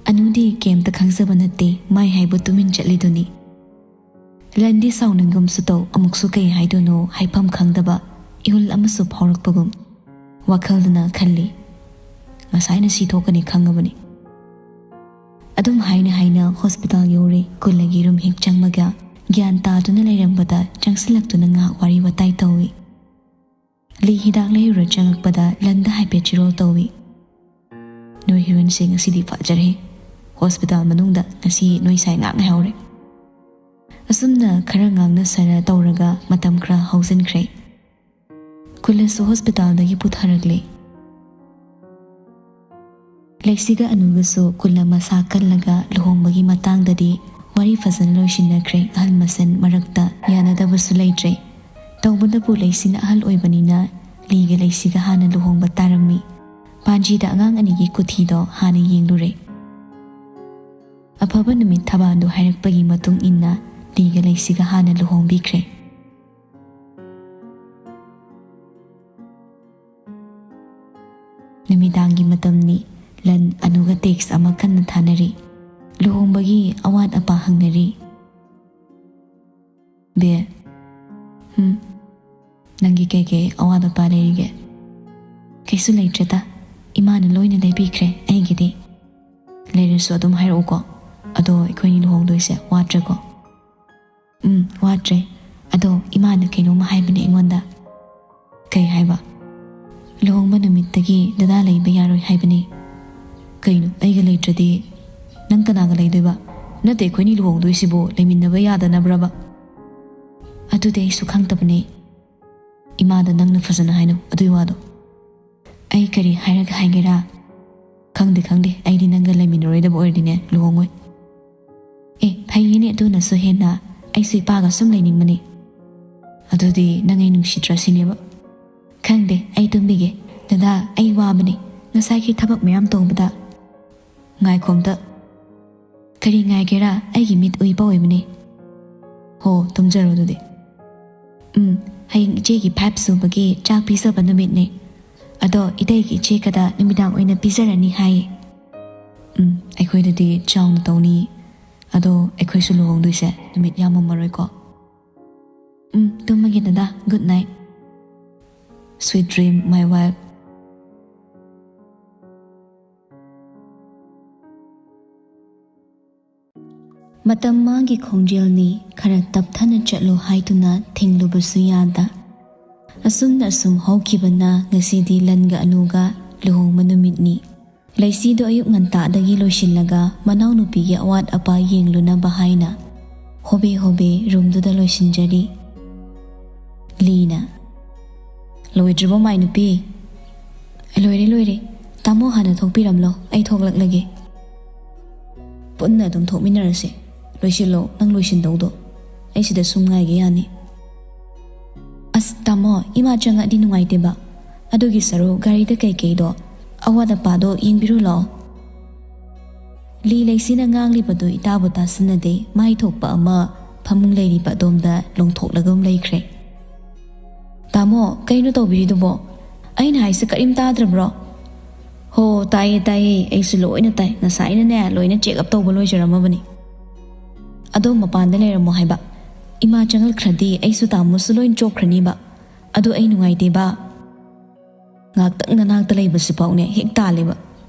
ꯑꯅꯨꯗꯤ ꯀꯩꯝꯇ ꯈꯪꯖꯕ ꯅꯠꯇꯦ, ꯃꯥꯏ ꯍꯥꯏꯕ ꯇꯨꯃꯤꯟ ꯆꯠꯂꯤꯗꯨꯅꯤ꯫ ꯂꯟꯗꯤ ꯁꯥꯎꯅꯤꯡꯒꯨꯝꯁꯨ ꯇꯧ, ꯑꯃꯨꯛꯁꯨ ꯀꯩ ꯍꯥꯏꯗꯣꯏꯅꯣ ꯍꯥꯏꯐꯝ ꯈꯪꯗꯕ ꯏꯍꯨꯜ ꯑꯃꯁꯨ ꯐꯥꯎꯔꯛꯄꯒꯨꯝ꯫ ꯋꯥꯈꯜꯗꯅ ꯈꯜꯂꯤ, "ꯉꯁꯥꯏꯅ ꯁꯤ ꯊꯣꯛꯀꯅꯤ ꯈꯪꯉꯕꯅꯤ"꯫ ꯑꯗꯨꯝ ꯍꯥꯏꯅ ꯍꯥꯏꯅ ꯍꯣꯁꯄꯤꯇꯥꯜ ꯌꯧꯔꯦ꯫ ꯀꯨꯜꯂꯒꯤ ꯔꯨꯝ ꯍꯦꯛ ꯆꯪꯕꯒ ꯒ꯭ꯌꯥꯟ ꯇꯥꯗꯨꯅ ꯂꯩꯔꯝꯕꯗ ꯆꯪꯁꯤꯜꯂꯛꯇꯨꯅ ꯉꯥꯏꯍꯥꯛ ꯋꯥꯔꯤ ꯋꯥꯇꯥꯏ ꯇꯧꯏ꯫ ꯂꯤ ꯍꯤꯗꯥꯛ ꯂꯩꯔꯨꯔ ꯆꯪꯉꯛꯄꯗ ꯂꯟꯗ ꯍꯥꯏꯐꯦꯠ ꯆꯤꯔꯣꯜ ꯇꯧꯏ꯫ "ꯅꯣꯏ ꯍꯤꯔꯣꯏꯟꯁꯦ ꯉꯁꯤꯗꯤ ꯐꯖꯔꯦ꯫ ꯍꯣꯁꯄꯤꯇꯥꯜ ꯃꯅꯨꯡꯗ ꯉꯁꯤ ꯅꯣꯏ ꯁꯥꯏ ꯉꯥꯛ ꯉꯥꯏꯍꯧꯔꯦ"꯫ ꯑꯁꯨꯝꯅ ꯈꯔ ꯉꯥꯡꯅ ꯁꯥꯟꯅ ꯇꯧꯔꯒ ꯃꯇꯝ ꯈꯔ ꯍꯧꯖꯤꯟꯈ꯭ꯔꯦ꯫ ꯀꯨꯜꯂꯁꯨ ꯍꯣꯁꯄꯤꯇꯥꯜꯗꯒꯤ ꯄꯨꯊꯔꯛꯂꯦ꯫ ꯂꯩꯁꯤꯒ ꯑꯅꯨꯒꯁꯨ ꯀꯨꯜꯂ ꯃꯁꯥ ꯀꯜꯂꯒ ꯂꯨꯍꯣꯡꯕꯒꯤ ꯃꯇꯥꯡꯗꯗꯤ ꯋꯥꯔꯤ ꯐꯖꯅ ꯂꯣꯏꯁꯤꯟꯅꯈ꯭ꯔꯦ꯫ ꯑꯍꯜ ꯃꯁꯦꯟ ꯃꯔꯛꯇ ꯌꯥꯅꯗꯕꯁꯨ ꯂꯩꯇ꯭ꯔꯦ꯫ ꯇꯧꯕꯇꯕꯨ ꯂꯩꯁꯤꯅ ꯑꯍꯜ ꯑꯣꯏꯕꯅꯤꯅ ꯂꯤꯒ ꯂꯩꯁꯤꯒ ꯍꯥꯟꯅ ꯂꯨꯍꯣꯡꯕ ꯇꯥꯔꯝꯃꯤ꯫ ꯄꯥꯟꯖꯤꯗ ꯑꯉꯥꯡ ꯑꯅꯤꯒꯤ ꯀꯨꯊꯤꯗꯣ ꯍꯥꯟꯅ ꯌꯦꯡꯂꯨꯔꯦ꯫ ꯑꯐꯕ ꯅꯨꯃꯤꯠ ꯊꯕꯥꯟꯗꯨ ꯍꯥꯏꯔꯛꯄꯒꯤ ꯃꯇꯨꯡ ꯏꯟꯅ ꯂꯤꯒ ꯂꯩꯁꯤꯒ ꯍꯥꯟꯅ ꯂꯨꯍꯣꯡꯕꯤꯈ꯭ꯔꯦ꯫ ꯅꯨꯃꯤꯗꯥꯡꯒꯤ ꯃꯇꯝꯅꯤ꯫ ꯂꯟ ꯑꯅꯨꯒ ꯇꯦꯛꯁ ꯑꯃ ꯀꯟꯅ ꯊꯥꯅꯔꯤ꯫ ꯂꯨꯍꯣꯡꯕꯒꯤ ꯑꯋꯥꯠ ꯑꯄꯥ ꯍꯪꯅꯔꯤ꯫ "ꯕꯦ, ꯍꯝ, ꯅꯪꯒꯤ ꯀꯩꯀꯩ ꯑꯋꯥꯠ ꯑꯄꯥ ꯂꯩꯔꯤꯒꯦ?" "ꯀꯩꯁꯨ ꯂꯩꯇ꯭ꯔꯦꯗ, ꯏꯃꯥꯅ ꯂꯣꯏꯅ ꯂꯩꯕꯤꯈ꯭ꯔꯦ ꯑꯩꯒꯤꯗꯤ꯫ ꯂꯩꯔꯁꯨ ꯑꯗꯨꯝ ꯍꯥꯏꯔꯛꯎꯀꯣ꯫ ꯑꯗꯣ ꯑꯩꯈꯣꯏꯅꯤ ꯂꯨꯍꯣꯡꯗꯣꯏꯁꯦ ꯋꯥꯠꯇ꯭ꯔꯦꯀꯣ?" "ꯎꯝ, ꯋꯥꯠꯇ꯭ꯔꯦ꯫ ꯑꯗꯣ ꯏꯃꯥꯅ ꯀꯩꯅꯣꯝꯃ ꯍꯥꯏꯕꯅꯦ ꯑꯩꯉꯣꯟꯗ꯫" "ꯀꯩ ꯍꯥꯏꯕ?" "ꯂꯨꯍꯣꯡꯕ ꯅꯨꯃꯤꯠꯇꯒꯤ ꯗꯗꯥ ꯂꯩꯕ ꯌꯥꯔꯣꯏ ꯍꯥꯏꯕꯅꯦ꯫" "ꯀꯩꯅꯣ, ꯑꯩꯒ ꯂꯩꯇ꯭ꯔꯗꯤ ꯅꯪ ꯀꯅꯥꯒ ꯂꯩꯗꯣꯏꯕ? ꯅꯠꯇꯦ, ꯑꯩꯈꯣꯏꯅꯤ ꯂꯨꯍꯣꯡꯗꯣꯏꯁꯤꯕꯨ ꯂꯩꯃꯤꯟꯅꯕ ꯌꯥꯗꯅꯕ꯭ꯔꯕ?" "ꯑꯗꯨꯗꯤ ꯑꯩꯁꯨ ꯈꯪꯗꯕꯅꯦ꯫ ꯏꯃꯥꯗ ꯅꯪꯅ ꯐꯖꯅ ꯍꯥꯏꯅꯧ ꯑꯗꯨꯏ ꯋꯥꯗꯣ꯫" "ꯑꯩ ꯀꯔꯤ ꯍꯥꯏꯔꯒ ꯍꯥꯏꯒꯦꯔꯥ?" "ꯈꯪꯗꯦ, ꯈꯪꯗꯦ, ꯑꯩꯗꯤ ꯅꯪꯒ ꯂꯩꯃꯤꯟꯅꯔꯣꯏꯗꯕ ꯑꯣꯏꯔꯗꯤꯅꯦ ꯂꯨꯍꯣꯡꯉꯣꯏ꯫" "ꯑꯦ, ꯐꯩꯌꯦꯅꯦ ꯑꯗꯨꯅꯁꯨ ꯍꯦꯟꯅ꯫ ꯑꯩꯁꯨ ꯏꯄꯥꯒ ꯁꯨꯝ ꯂꯩꯅꯤꯡꯕꯅꯦ꯫" "ꯑꯗꯨꯗꯤ ꯅꯪ ꯑꯩ ꯅꯨꯡꯁꯤꯗ꯭ꯔ ꯁꯤꯅꯦꯕ?" "ꯈꯪꯗꯦ, ꯑꯩ ꯇꯨꯝꯕꯤꯒꯦ꯫ ꯗꯗꯥ, ꯑꯩ ꯋꯥꯕꯅꯦ ꯉꯁꯥꯏꯒꯤ ꯊꯕꯛ ꯃꯌꯥꯝ ꯇꯧꯕꯗ꯫" "ꯉꯥꯏꯈꯣ ꯑꯝꯇ꯫" "ꯀꯔꯤ ꯉꯥꯏꯒꯦꯔꯥ? ꯑꯩꯒꯤ ꯃꯤꯠ ꯎꯏꯕ ꯑꯣꯏꯕꯅꯦ꯫" "ꯍꯣ, ꯇꯨꯝꯖꯔꯣ ꯑꯗꯨꯗꯤ꯫" "ꯎꯝ, ꯍꯌꯦꯡ ꯏꯆꯦꯒꯤ ꯐꯥꯏꯚ ꯁꯨꯕꯒꯤ ꯆꯥꯛ ꯄꯤꯖꯕ ꯅꯨꯃꯤꯠꯅꯦ꯫ ꯑꯗꯣ ꯏꯇꯩꯒꯤ ꯏꯆꯦꯒꯗ ꯅꯨꯃꯤꯗꯥꯡ ꯑꯣꯏꯅ ꯄꯤꯖꯔꯅꯤ ꯍꯥꯏꯌꯦ꯫" "ꯎꯝ, ꯑꯩꯈꯣꯏꯗꯗꯤ ꯆꯥꯎꯅ ꯇꯧꯅꯤ꯫ ꯑꯗꯣ ꯑꯩꯈꯣꯏꯁꯨ ꯂꯨꯍꯣꯡꯗꯣꯏꯁꯦ ꯅꯨꯃꯤꯠ ꯌꯥꯝꯃꯝꯃꯔꯣꯏꯀꯣ꯫" "ꯎꯝ, ꯇꯨꯝꯃꯒꯦ ꯗꯗꯥ, good night. Sweet dream, my wife." ꯃꯇꯝ ꯃꯥꯒꯤ ꯈꯣꯡꯖꯦꯜꯅꯤ, ꯈꯔ ꯇꯞꯊꯅ ꯆꯠꯂꯨ ꯍꯥꯏꯗꯨꯅ ꯊꯤꯡꯂꯨꯕꯁꯨ ꯌꯥꯗ꯫ ꯑꯁꯨꯝꯅ ꯑꯁꯨꯝ ꯍꯧꯈꯤꯕꯅ ꯉꯁꯤꯗꯤ ꯂꯟꯒ ꯑꯅꯨꯒ ꯂꯨꯍꯣꯡꯕ ꯅꯨꯃꯤꯠꯅꯤ꯫ ꯂꯩꯁꯤꯗꯣ ꯑꯌꯨꯛ ꯉꯟꯇꯥꯗꯒꯤ ꯂꯣꯏꯁꯤꯜꯂꯒ ꯃꯅꯥꯎꯅꯨꯄꯤꯒꯤ ꯑꯋꯥꯠ ꯑꯄꯥ ꯌꯦꯡꯂꯨꯅꯕ ꯍꯥꯏꯅ ꯍꯣꯕꯦ ꯍꯣꯕꯦ ꯔꯨꯝꯗꯨꯗ ꯂꯣꯏꯁꯤꯟꯖꯔꯤ꯫ ꯂꯤꯅ, ꯂꯣꯏꯗ꯭ꯔꯤꯕꯣ, ꯃꯥꯏ ꯅꯨꯄꯤ? "ꯂꯣꯏꯔꯦ, ꯂꯣꯏꯔꯦ꯫ ꯇꯥꯃꯣ ꯍꯥꯟꯅ ꯊꯣꯛꯄꯤꯔꯝꯂꯣ, ꯑꯩ ꯊꯣꯛꯂꯛꯂꯒꯦ꯫" "ꯄꯨꯟꯅ ꯑꯗꯨꯝ ꯊꯣꯛꯃꯤꯟꯅꯔꯁꯦ꯫ ꯂꯣꯏꯁꯤꯜꯂꯣ, ꯅꯪ ꯂꯣꯏꯁꯤꯟꯗꯧꯗꯣ꯫ ꯑꯩ ꯁꯤꯗ ꯁꯨꯝ ꯉꯥꯏꯒꯦ ꯌꯥꯅꯤ꯫" "ꯑꯁ, ꯇꯥꯃꯣ, ꯏꯃꯥ ꯆꯪꯉꯛꯑꯗꯤ ꯅꯨꯡꯉꯥꯏꯇꯦꯕ꯫ ꯑꯗꯨꯒꯤ ꯁꯔꯨꯛ ꯒꯥꯔꯤꯗ ꯀꯩꯀꯩꯗꯣ, ꯑꯋꯥꯠ ꯑꯄꯥꯗꯣ ꯌꯦꯡꯕꯤꯔꯨ ꯂꯥꯛꯑꯣ꯫" ꯂꯤ ꯂꯩꯁꯤꯅ ꯉꯥꯡꯂꯤꯕꯗꯨ ꯏꯇꯥꯕꯨ ꯇꯥꯁꯤꯟꯅꯗꯦ꯫ ꯃꯥꯏ ꯊꯣꯛꯄ ꯑꯃ ꯐꯃꯨꯡ ꯂꯩꯔꯤꯕ ꯑꯗꯣꯝꯗ ꯂꯣꯡꯊꯣꯛꯂꯒ ꯑꯃ ꯂꯩꯈ꯭ꯔꯦ꯫ "ꯇꯥꯃꯣ, ꯀꯩꯅꯣ ꯇꯧꯕꯤꯔꯤꯗꯨꯕꯣ? ꯑꯩꯅ ꯍꯥꯏꯁꯦ ꯀꯔꯤꯝ ꯇꯥꯗ꯭ꯔꯕ꯭ꯔꯣ?" "ꯍꯣ, ꯇꯥꯏꯌꯦ, ꯇꯥꯏꯌꯦ, ꯑꯩꯁꯨ ꯂꯣꯏꯅ ꯇꯥꯏ꯫ ꯉꯁꯥꯏꯅꯅꯦ, ꯂꯣꯏꯅ ꯆꯦꯛ ꯑꯞ ꯇꯧꯕ ꯂꯣꯏꯖꯔꯝꯃꯕꯅꯤ꯫" "ꯑꯗꯣꯝ ꯃꯄꯥꯟꯗ ꯂꯩꯔꯝꯃꯣ ꯍꯥꯏꯕ꯫ ꯏꯃꯥ ꯆꯪꯂꯛꯈ꯭ꯔꯗꯤ ꯑꯩꯁꯨ ꯇꯥꯃꯣꯁꯨ ꯂꯣꯏꯅ ꯆꯣꯛꯈ꯭ꯔꯅꯤꯕ꯫ ꯑꯗꯨ ꯑꯩ ꯅꯨꯡꯉꯥꯏꯇꯦꯕ꯫ ꯉꯥꯛꯇꯪ ꯅꯅꯥꯛꯇ ꯂꯩꯕꯁꯤꯐꯥꯎꯅꯦ ꯍꯦꯛ ꯇꯥꯜꯂꯦꯕ꯫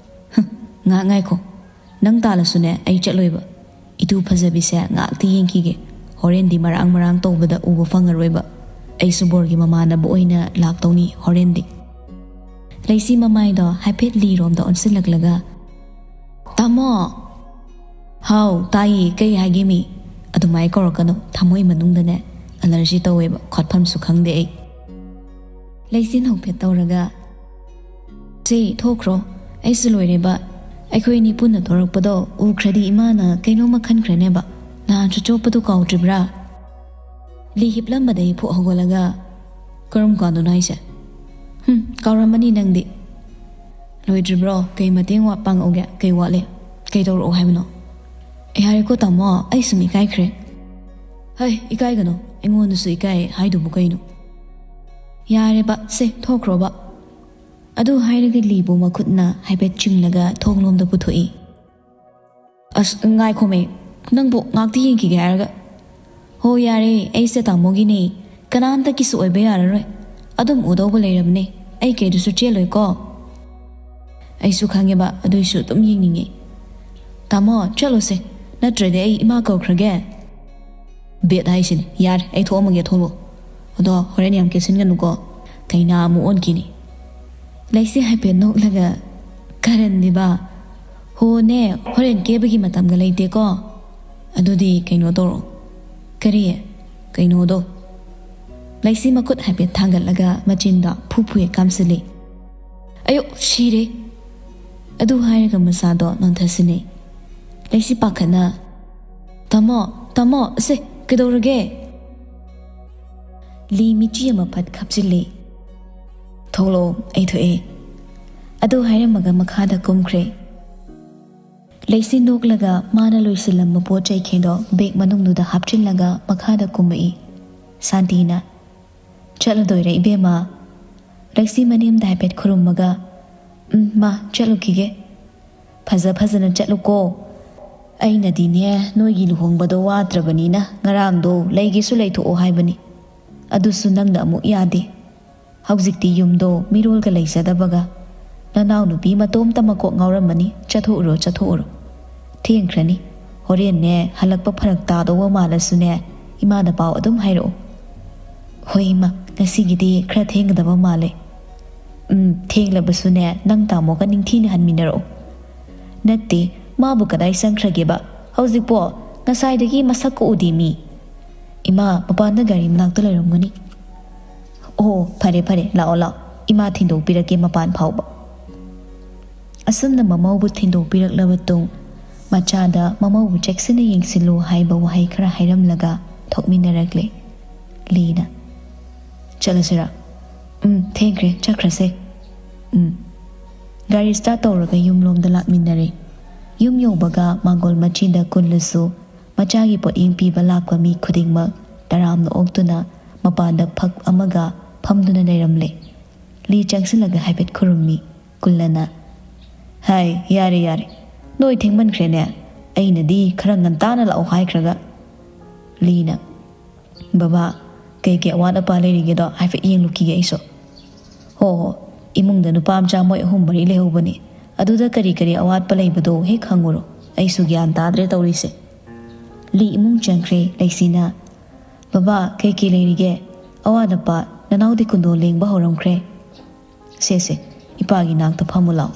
ꯍ, ꯉꯥꯏꯍꯥꯛ ꯉꯥꯏꯈꯣ꯫ ꯅꯪ ꯇꯥꯜꯂꯁꯨꯅꯦ, ꯑꯩ ꯆꯠꯂꯣꯏꯕ꯫ ꯏꯇꯨ ꯐꯖꯕꯤꯁꯦ ꯉꯥꯛꯇꯤ ꯌꯦꯡꯈꯤꯒꯦ꯫ ꯍꯣꯔꯦꯟꯗꯤ ꯃꯔꯥꯡ ꯃꯔꯥꯡ ꯇꯧꯕꯗ ꯎꯕ ꯐꯪꯉꯔꯣꯏꯕ꯫ ꯑꯩꯁꯨ ꯕꯣꯔꯒꯤ ꯃꯃꯥꯟꯅꯕ ꯑꯣꯏꯅ ꯂꯥꯛꯇꯧꯅꯤ ꯍꯣꯔꯦꯟꯗꯤ꯫" ꯂꯩꯁꯤ ꯃꯃꯥꯏꯗꯣ ꯍꯥꯏꯐꯦꯠ ꯂꯤꯔꯣꯝꯗ ꯑꯣꯟꯁꯤꯜꯂꯛꯂꯒ, "ꯇꯥꯃꯣ!" "ꯍꯥꯎ, ꯇꯥꯏꯌꯦ, ꯀꯩ ꯍꯥꯏꯒꯦ ꯃꯤ?" "ꯑꯗꯨꯃꯥꯏ ꯀꯧꯔꯛꯀꯅꯨ, ꯊꯃꯣꯏ ꯃꯅꯨꯡꯗꯅꯦ ꯑꯦꯂꯔꯖꯤ ꯇꯧꯋꯦꯕ, ꯈꯣꯠꯐꯝꯁꯨ ꯈꯪꯗꯦ ꯑꯩ꯫" ꯂꯩꯆꯤꯟ ꯍꯧꯐꯦꯠ ꯇꯧꯔꯒ, "ꯆꯦ, ꯊꯣꯛꯈ꯭ꯔꯣ, ꯑꯩꯁꯨ ꯂꯣꯏꯔꯦꯕ꯫ ꯑꯩꯈꯣꯏ ꯑꯅꯤ ꯄꯨꯟꯅ ꯊꯣꯔꯛꯄꯗꯣ ꯎꯈ꯭ꯔꯗꯤ ꯏꯃꯥꯅ ꯀꯩꯅꯣꯝꯃ ꯈꯟꯈ꯭ꯔꯅꯦꯕ꯫ ꯅꯍꯥꯟꯁꯨ ꯆꯣꯞꯄꯗꯨ ꯀꯥꯎꯗ꯭ꯔꯤꯕ꯭ꯔꯥ?" ꯂꯤ ꯍꯤꯞꯂꯝꯕꯗꯒꯤ ꯐꯨꯛ ꯍꯧꯒꯠꯂꯒ, "ꯀꯔꯝ ꯀꯥꯟꯗꯅꯣ ꯍꯥꯏꯁꯦ?" "ꯍꯨꯝ, ꯀꯥꯎꯔꯝꯃꯅꯤ ꯅꯪꯗꯤ꯫" "ꯂꯣꯏꯗ꯭ꯔꯤꯕ꯭ꯔꯣ? ꯀꯩ ꯃꯇꯦꯡ ꯋꯥ-, ꯄꯥꯡꯉꯛꯎꯒꯦ? ꯀꯩ ꯋꯥꯠꯂꯤ? ꯀꯩ ꯇꯧꯔꯛꯑꯣ ꯍꯥꯏꯕꯅꯣ?" "ꯌꯥꯔꯦꯀꯣ ꯇꯥꯃꯣ, ꯑꯩ ꯁꯨꯝ ꯏꯀꯥꯏꯈ꯭ꯔꯦ꯫" "ꯍꯩ, ꯏꯀꯥꯏꯒꯅꯣ, ꯑꯩꯉꯣꯟꯗꯁꯨ ꯏꯀꯥꯏ ꯍꯥꯏꯗꯨꯕꯨ ꯀꯩꯅꯣ?" "ꯌꯥꯔꯦꯕ, ꯁꯦ, ꯊꯣꯛꯈ꯭ꯔꯣꯕ꯫" ꯑꯗꯨ ꯍꯥꯏꯔꯒ ꯂꯤꯕꯨ ꯃꯈꯨꯠꯅ ꯍꯥꯏꯐꯦꯠ ꯆꯤꯡꯂꯒ ꯊꯣꯡꯂꯣꯝꯗ ꯄꯨꯊꯣꯛꯏ꯫ "ꯑꯁ, ꯉꯥꯏꯈꯣꯃꯦ, ꯅꯪꯕꯨ ꯉꯥꯛꯇ ꯌꯦꯡꯈꯤꯒꯦ ꯍꯥꯏꯔꯒ꯫" "ꯍꯣ, ꯌꯥꯔꯦ, ꯑꯩꯁꯦ ꯇꯥꯃꯣꯒꯤꯅꯦ, ꯀꯅꯥꯝꯇꯒꯤꯁꯨ ꯑꯣꯏꯕ ꯌꯥꯔꯔꯣꯏ, ꯑꯗꯨꯝ ꯎꯗꯧꯕ ꯂꯩꯔꯕꯅꯦ, ꯑꯩ ꯀꯩꯗꯨꯁꯨ ꯆꯦꯜꯂꯣꯏꯀꯣ꯫" "ꯑꯩꯁꯨ ꯈꯪꯉꯦꯕ, ꯑꯗꯨꯏꯁꯨ ꯑꯗꯨꯝ ꯌꯦꯡꯅꯤꯡꯉꯦ꯫" "ꯇꯥꯃꯣ, ꯆꯠꯂꯣꯁꯦ, ꯅꯠꯇ꯭ꯔꯗꯤ ꯑꯩ ꯏꯃꯥ ꯀꯧꯈ꯭ꯔꯒꯦ꯫" "ꯕꯦꯠ ꯍꯥꯏꯁꯤꯅꯤ, ꯌꯥꯔꯦ, ꯑꯩ ꯊꯣꯛꯑꯝꯃꯒꯦ, ꯊꯣꯛꯂꯛꯑꯣ꯫ ꯑꯗꯣ ꯍꯣꯔꯦꯟ ꯌꯥꯝ ꯀꯦꯁꯤꯟꯒꯅꯨꯀꯣ, ꯀꯩꯅꯥ ꯑꯃꯨꯛ ꯑꯣꯟꯈꯤꯅꯤ꯫" ꯂꯩꯁꯤ ꯍꯥꯏꯐꯦꯠ ꯅꯣꯛꯂꯒ, "ꯀꯔꯟꯗꯤꯕ, ꯍꯣꯅꯦ, ꯍꯣꯔꯦꯟ ꯀꯦꯕꯒꯤ ꯃꯇꯝꯒ ꯂꯩꯇꯦꯀꯣ꯫ ꯑꯗꯨꯗꯤ ꯀꯩꯅꯣ ꯇꯧꯔꯣ꯫" "ꯀꯔꯤ?" "ꯀꯩꯅꯣꯗꯣ, ꯂꯩꯁꯤ ꯃꯈꯨꯠ ꯍꯥꯏꯐꯦꯠ ꯊꯥꯡꯒꯠꯂꯒ ꯃꯆꯤꯟꯗꯣ ꯐꯨ ꯐꯨꯍꯦꯛ ꯀꯥꯝꯁꯤꯜꯂꯤ꯫ "ꯑꯌꯣ, ꯁꯤꯔꯦ!" ꯑꯗꯨ ꯍꯥꯏꯔꯒ ꯃꯁꯥꯗꯣ ꯅꯣꯟꯊꯁꯤꯜꯂꯤ꯫ ꯂꯩꯁꯤ ꯄꯥꯈꯠꯅ, "ꯇꯥꯃꯣ, ꯇꯥꯃꯣ, ꯑꯁꯦ, ꯀꯩꯗꯧꯔꯒꯦ?" ꯂꯤ ꯃꯤꯆꯤ ꯑꯃ ꯐꯠ ꯈꯞꯆꯤꯜꯂꯤ꯫ "ꯊꯣꯛꯂꯛꯑꯣ, ꯑꯩ ꯊꯣꯛꯑꯦ"꯫ ꯑꯗꯨ ꯍꯥꯏꯔꯝꯃꯒ ꯃꯈꯥꯗ ꯀꯨꯝꯈ꯭ꯔꯦ꯫ ꯂꯩꯁꯤ ꯅꯣꯛꯂꯒ ꯃꯥꯅ ꯂꯣꯏꯁꯤꯜꯂꯝꯕ ꯄꯣꯠ ꯆꯩꯈꯩꯗꯣ ꯕꯦꯒ ꯃꯅꯨꯡꯗꯨꯗ ꯍꯥꯞꯆꯤꯜꯂꯒ ꯃꯈꯥꯗ ꯀꯨꯝꯃꯛꯏ꯫ ꯁꯥꯟꯇꯤꯅ, "ꯆꯠꯂꯗꯣꯏꯔꯦ ꯏꯕꯦꯝꯃ?" ꯂꯩꯁꯤ ꯃꯅꯦꯝꯗ ꯍꯥꯏꯐꯦꯠ ꯈꯨꯔꯨꯝꯃꯒ, "ꯎꯝ, ꯃꯥ, ꯆꯠꯂꯨꯈꯤꯒꯦ꯫ ꯐꯖ ꯐꯖꯅ ꯆꯠꯂꯨꯀꯣ꯫ ꯑꯩꯅꯗꯤꯅꯦ, ꯅꯣꯏꯒꯤ ꯂꯨꯍꯣꯡꯕꯗꯣ ꯋꯥꯠꯇ꯭ꯔꯕꯅꯤꯅ ꯉꯔꯥꯡꯗꯣ ꯂꯩꯒꯦꯁꯨ ꯂꯩꯊꯣꯛꯑꯣ ꯍꯥꯏꯕꯅꯤ꯫ ꯑꯗꯨꯁꯨ ꯅꯪꯅ ꯑꯃꯨꯛ ꯌꯥꯗꯦ꯫ ꯍꯧꯖꯤꯛꯇꯤ ꯌꯨꯝꯗꯣ ꯃꯤꯔꯣꯜꯒ ꯂꯩꯖꯗꯕꯒ ꯅꯅꯥꯎ ꯅꯨꯄꯤ ꯃꯇꯣꯝꯇ ꯃꯀꯣꯛ ꯉꯥꯎꯔꯝꯃꯅꯤ꯫ ꯆꯠꯊꯣꯛꯎꯔꯣ, ꯆꯠꯊꯣꯛꯎꯔꯣ꯫ ꯊꯦꯡꯈ꯭ꯔꯅꯤ꯫ ꯍꯣꯔꯦꯟꯅꯦ ꯍꯜꯂꯛꯄ ꯐꯔꯛ ꯇꯥꯗꯧꯕ ꯃꯥꯜꯂꯁꯨꯅꯦ, ꯏꯃꯥꯗ ꯄꯥꯎ ꯑꯗꯨꯝ ꯍꯥꯏꯔꯛꯑꯣ"꯫ "ꯍꯣꯏ ꯏꯃꯥ, ꯉꯁꯤꯒꯤꯗꯤ ꯈꯔ ꯊꯦꯡꯒꯗꯕ ꯃꯥꯜꯂꯦ"꯫ "ꯎꯝ, ꯊꯦꯡꯂꯕꯁꯨꯅꯦ, ꯅꯪ ꯇꯥꯃꯣꯒ ꯅꯤꯡꯊꯤꯅ ꯍꯟꯃꯤꯟꯅꯔꯛꯑꯣ"꯫ "ꯅꯠꯇꯦ, ꯃꯥꯕꯨ ꯀꯗꯥꯏ ꯆꯪꯈ꯭ꯔꯒꯦꯕ ꯍꯧꯖꯤꯛꯄꯣ? ꯉꯁꯥꯏꯗꯒꯤ ꯃꯁꯛꯀ ꯎꯗꯦ ꯃꯤ"꯫ "ꯏꯃꯥ, ꯃꯄꯥꯟꯗ ꯒꯥꯔꯤ ꯃꯅꯥꯛꯇ ꯂꯩꯔꯝꯒꯅꯤ"꯫ "ꯑꯣ, ꯐꯔꯦ ꯐꯔꯦ, ꯂꯥꯛꯑꯣ ꯂꯥꯛꯑꯣ, ꯏꯃꯥ ꯊꯤꯟꯗꯣꯛꯄꯤꯔꯛꯀꯦ ꯃꯄꯥꯟ ꯐꯥꯎꯕ"꯫ ꯑꯁꯨꯝꯅ ꯃꯃꯧꯕꯨ ꯊꯤꯟꯗꯣꯛꯄꯤꯔꯛꯂꯕ ꯇꯨꯡ, ꯃꯆꯥꯗ ꯃꯃꯧꯕꯨ ꯆꯦꯛꯁꯤꯟꯅ ꯌꯦꯡꯁꯤꯜꯂꯨ ꯍꯥꯏꯕ ꯋꯥꯍꯩ ꯈꯔ ꯍꯥꯏꯔꯝꯂꯒ ꯊꯣꯛꯃꯤꯟꯅꯔꯛꯂꯦ꯫ ꯂꯤꯅ, "ꯆꯠꯂꯁꯤꯔꯥ?" "ꯎꯝ, ꯊꯦꯡꯈ꯭ꯔꯦ, ꯆꯠꯈ꯭ꯔꯁꯦ"꯫ "ꯎꯝ"꯫ ꯒꯥꯔꯤ ꯁ꯭ꯇꯥꯔꯠ ꯇꯧꯔꯒ ꯌꯨꯝꯂꯣꯝꯗ ꯂꯥꯛꯃꯤꯟꯅꯔꯦ꯫ ꯌꯨꯝ ꯌꯧꯕꯒ ꯃꯥꯡꯒꯣꯜ ꯃꯆꯤꯗ ꯀꯨꯜꯂꯁꯨ ꯃꯆꯥꯒꯤ ꯄꯣꯠꯌꯦꯡ ꯄꯤꯕ ꯂꯥꯛꯄ ꯃꯤ ꯈꯨꯗꯤꯡꯃꯛ ꯇꯔꯥꯝꯅ ꯑꯣꯛꯇꯨꯅ ꯃꯄꯥꯟꯗ ꯐꯛ ꯑꯃꯒ ꯐꯝꯗꯨꯅ ꯂꯩꯔꯝꯂꯦ꯫ ꯂꯤ ꯆꯪꯁꯤꯜꯂꯒ ꯍꯥꯏꯐꯦꯠ ꯈꯨꯔꯨꯝꯃꯤ꯫ ꯀꯨꯜꯂꯅ, "ꯍꯥꯏ, ꯌꯥꯔꯦ, ꯌꯥꯔꯦ꯫ ꯅꯣꯏ ꯊꯦꯡꯃꯟꯈ꯭ꯔꯦꯅꯦ꯫ ꯑꯩꯅꯗꯤ ꯈꯔ ꯉꯟꯇꯥꯅ ꯂꯥꯛꯑꯣ ꯍꯥꯏꯈ꯭ꯔꯒ"꯫ ꯂꯤꯅ, "ꯕꯕꯥ, ꯀꯩ ꯀꯩ ꯑꯋꯥꯠ ꯑꯄꯥ ꯂꯩꯔꯤꯒꯦꯗꯣ ꯍꯥꯏꯐꯦꯠ ꯌꯦꯡꯂꯨꯈꯤꯒꯦ ꯑꯩꯁꯨ"꯫ "ꯍꯣ, ꯍꯣ, ꯏꯃꯨꯡꯗ ꯅꯨꯄꯥ ꯃꯆꯥ ꯃꯣꯏ ꯑꯍꯨꯝ ꯃꯔꯤ ꯂꯩꯍꯧꯕꯅꯤ꯫ ꯑꯗꯨꯗ ꯀꯔꯤ ꯀꯔꯤ ꯑꯋꯥꯠꯄ ꯂꯩꯕꯗꯣ ꯍꯦꯛ ꯍꯪꯉꯨꯔꯣ꯫ ꯑꯩꯁꯨ ꯒ꯭ꯌꯥꯟ ꯇꯥꯗ꯭ꯔꯦ ꯇꯧꯔꯤꯁꯦ"꯫ ꯂꯤ ꯏꯃꯨꯡ ꯆꯪꯈ꯭ꯔꯦ꯫ ꯂꯩꯁꯤꯅ, "ꯕꯕꯥ, ꯀꯩ ꯀꯩ ꯂꯩꯔꯤꯒꯦ? ꯑꯋꯥꯠ ꯑꯄꯥ, ꯅꯅꯥꯎꯗꯤ ꯀꯨꯟꯗꯣ ꯂꯦꯡꯕ ꯍꯧꯔꯝꯈ꯭ꯔꯦ꯫ ꯁꯦ, ꯁꯦ, ꯏꯄꯥꯒꯤ ꯅꯥꯛꯇ ꯐꯝꯃꯨ ꯂꯥꯎ꯫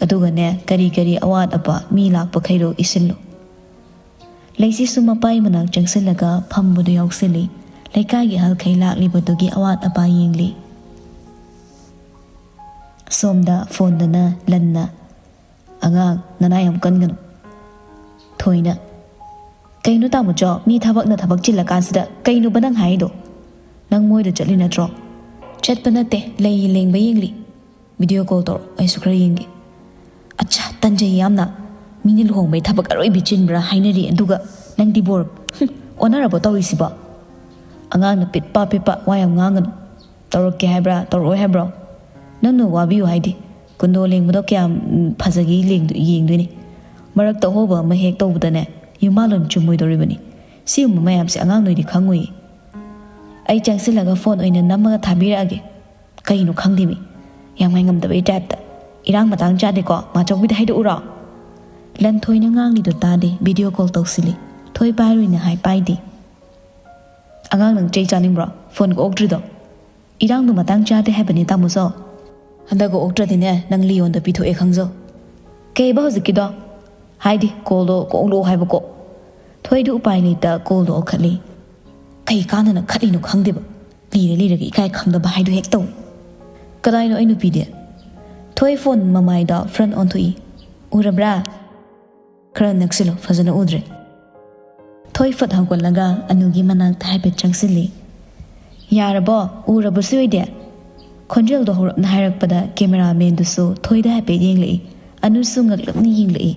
ꯑꯗꯨꯒꯅꯦ, ꯀꯔꯤ ꯀꯔꯤ ꯑꯋꯥꯠ ꯑꯄꯥ ꯃꯤ ꯂꯥꯛꯄꯈꯩꯗꯣ ꯏꯁꯤꯜꯂꯨ"꯫ ꯂꯩꯁꯤꯁꯨ ꯃꯄꯥꯏ ꯃꯅꯥꯛ ꯆꯪꯁꯤꯜꯂꯒ ꯐꯝꯕꯗꯨ ꯌꯥꯎꯁꯤꯜꯂꯤ꯫ ꯂꯩꯀꯥꯏꯒꯤ ꯑꯍꯜꯈꯩ ꯂꯥꯛꯂꯤꯕꯗꯨꯒꯤ ꯑꯋꯥꯠ ꯑꯄꯥ ꯌꯦꯡꯂꯤ꯫ ꯁꯣꯝꯗ ꯐꯣꯟꯗꯅ ꯂꯟꯅ, "ꯑꯉꯥꯡ, ꯅꯅꯥ ꯌꯥꯝ ꯀꯟꯒꯅꯨ꯫" ꯊꯣꯏꯅ, "ꯀꯩꯅꯣ ꯇꯥꯃꯣꯆꯧ, ꯃꯤ ꯊꯕꯛꯅ ꯊꯕꯛ ꯆꯤꯜꯂꯀꯥꯟꯁꯤꯗ ꯀꯩꯅꯣꯕ ꯅꯪ ꯍꯥꯏꯗꯣ? ꯅꯪ ꯃꯣꯏꯗ ꯆꯠꯂꯤ ꯅꯠꯇ꯭ꯔꯣ?" "ꯆꯠꯄ ꯅꯠꯇꯦ, ꯂꯩ ꯂꯦꯡꯕ ꯌꯦꯡꯂꯤ꯫ ꯚꯤꯗꯤꯑꯣ ꯀꯣꯜ ꯇꯧꯔꯣ, ꯑꯩꯁꯨ ꯈꯔ ꯌꯦꯡꯒꯦ꯫" "ꯑꯠꯆꯥ, ꯇꯟꯖꯩ ꯌꯥꯝꯅ꯫ ꯃꯤꯅ ꯂꯨꯍꯣꯡꯕꯩ ꯊꯕꯛ ꯑꯔꯣꯏꯕꯤ ꯆꯤꯟꯕ꯭ꯔꯥ ꯍꯥꯏꯅꯔꯤ, ꯑꯗꯨꯒ ꯅꯪꯗꯤ ꯕꯣꯔ, ꯍꯨꯝ, ꯑꯣꯟꯅꯔꯕꯣ ꯇꯧꯔꯤꯁꯤꯕꯣ?" ꯑꯉꯥꯡꯅ ꯄꯤꯠꯄ ꯄꯤꯠꯄ ꯋꯥ ꯌꯥꯝ ꯉꯥꯡꯒꯅꯨ꯫ "ꯇꯧꯔꯛꯀꯦ ꯍꯥꯏꯕ꯭ꯔꯥ, ꯇꯧꯔꯛꯑꯣꯏ ꯍꯥꯏꯕ꯭ꯔꯣ? ꯅꯪꯅ ꯋꯥꯕꯤꯌꯨ ꯍꯥꯏꯗꯤ? ꯀꯨꯟꯗꯣ ꯂꯦꯡꯕꯗꯣ ꯀꯌꯥꯝ, ꯎꯝ, ꯐꯖꯒꯦ ꯂꯦꯡꯗꯣ-, ꯌꯦꯡꯗꯣꯏꯅꯤ꯫ ꯃꯔꯛꯇ ꯑꯍꯣꯕ ꯑꯃ ꯍꯦꯛ ꯇꯧꯕꯗꯅꯦ, ꯌꯨꯝꯕꯥꯂꯣꯟ ꯆꯨꯝꯃꯣꯏꯗꯧꯔꯤꯕꯅꯤ꯫ ꯁꯤꯒꯨꯝꯕ ꯃꯌꯥꯝꯁꯦ ꯑꯉꯥꯡ ꯅꯣꯏꯗꯤ ꯈꯪꯉꯣꯏꯌꯦ꯫" ꯑꯩ ꯆꯪꯁꯤꯜꯂꯒ ꯐꯣꯟ ꯑꯣꯏꯅ ꯅꯝꯃꯒ ꯊꯥꯕꯤꯔꯛꯑꯒꯦ꯫ ꯀꯩꯅꯣ ꯈꯪꯗꯦꯃꯤ, ꯌꯥꯝ ꯉꯥꯏ ꯉꯝꯗꯕꯩ ꯇꯥꯏꯞꯇ꯫ "ꯏꯔꯥꯡ ꯃꯇꯥꯡ ꯆꯥꯗꯦꯀꯣ, ꯃꯥꯆꯧꯕꯤꯗ ꯍꯥꯏꯗꯣꯛꯎꯔꯣ?" ꯂꯟꯊꯣꯏꯅ ꯉꯥꯡꯂꯤꯗꯣ ꯇꯥꯗꯦ, ꯚꯤꯗꯤꯑꯣ ꯀꯣꯜ ꯇꯧꯁꯤꯜꯂꯤ꯫ "ꯊꯣꯏ ꯄꯥꯏꯔꯣꯏꯅ ꯍꯥꯏ, ꯄꯥꯏꯗꯦ꯫" "ꯑꯉꯥꯡ ꯅꯪ ꯆꯩ ꯆꯥꯅꯤꯡꯕ꯭ꯔꯣ? ꯐꯣꯟꯒ ꯑꯣꯛꯇ꯭ꯔꯤꯗꯣ?" "ꯏꯔꯥꯡꯗꯣ ꯃꯇꯥꯡ ꯆꯥꯗꯦ ꯍꯥꯏꯕꯅꯤ ꯇꯥꯃꯣꯆꯧ꯫ ꯍꯟꯗꯛꯀ ꯑꯣꯛꯇ꯭ꯔꯗꯤꯅꯦ, ꯅꯪ ꯂꯤꯌꯣꯟꯗ ꯄꯤꯊꯣꯛꯑꯦ ꯈꯪꯖꯧ꯫" "ꯀꯩꯕ ꯍꯧꯖꯤꯛꯀꯤꯗꯣ?" "ꯍꯥꯏꯗꯤ ꯀꯣꯜꯗꯣ ꯀꯣꯛꯂꯛꯑꯣ ꯍꯥꯏꯕꯀꯣ꯫" ꯊꯣꯏꯗꯨ ꯎꯄꯥꯏ ꯂꯩꯇ ꯀꯣꯜꯗꯣ ꯑꯣꯛꯈꯠꯂꯤ꯫ ꯀꯩ ꯀꯥꯟꯗꯅ ꯈꯠꯂꯤꯅꯣ ꯈꯪꯗꯦꯕ꯫ ꯂꯤꯔ ꯂꯤꯔꯒ ꯏꯀꯥꯏ ꯈꯪꯗꯕ ꯍꯥꯏꯗꯨ ꯍꯦꯛ ꯇꯧꯏ꯫ "ꯀꯗꯥꯏꯅꯣ ꯑꯩ ꯅꯨꯄꯤꯗꯤ?" ꯊꯣꯏ ꯐꯣꯟ ꯃꯃꯥꯏꯗ ꯐ꯭ꯔꯟ ꯑꯣꯟꯊꯣꯛꯏ꯫ "ꯎꯔꯕ꯭ꯔꯥ? ꯈꯔ ꯅꯛꯁꯤꯜꯂꯨ, ꯐꯖꯅ ꯎꯗ꯭ꯔꯦ꯫" ꯊꯣꯏ ꯐꯠ ꯍꯧꯒꯠꯂꯒ ꯑꯅꯨꯒꯤ ꯃꯅꯥꯛꯇ ꯍꯥꯏꯐꯦꯠ ꯆꯪꯁꯤꯜꯂꯤ꯫ "ꯌꯥꯔꯕꯣ? ꯎꯔꯕꯣ ꯁꯤ ꯑꯣꯏꯗꯤ?" ꯈꯣꯟꯖꯦꯜꯗꯣ ꯍꯧꯔꯞꯅ ꯍꯥꯏꯔꯛꯄꯗ ꯀꯦꯃꯦꯔꯥꯃꯦꯟꯗꯨꯁꯨ ꯊꯣꯏꯗ ꯍꯥꯏꯐꯦꯠ ꯌꯦꯡꯂꯛꯏ꯫ ꯑꯅꯨꯁꯨ ꯉꯛꯂꯞꯅ ꯌꯦꯡꯂꯛꯏ꯫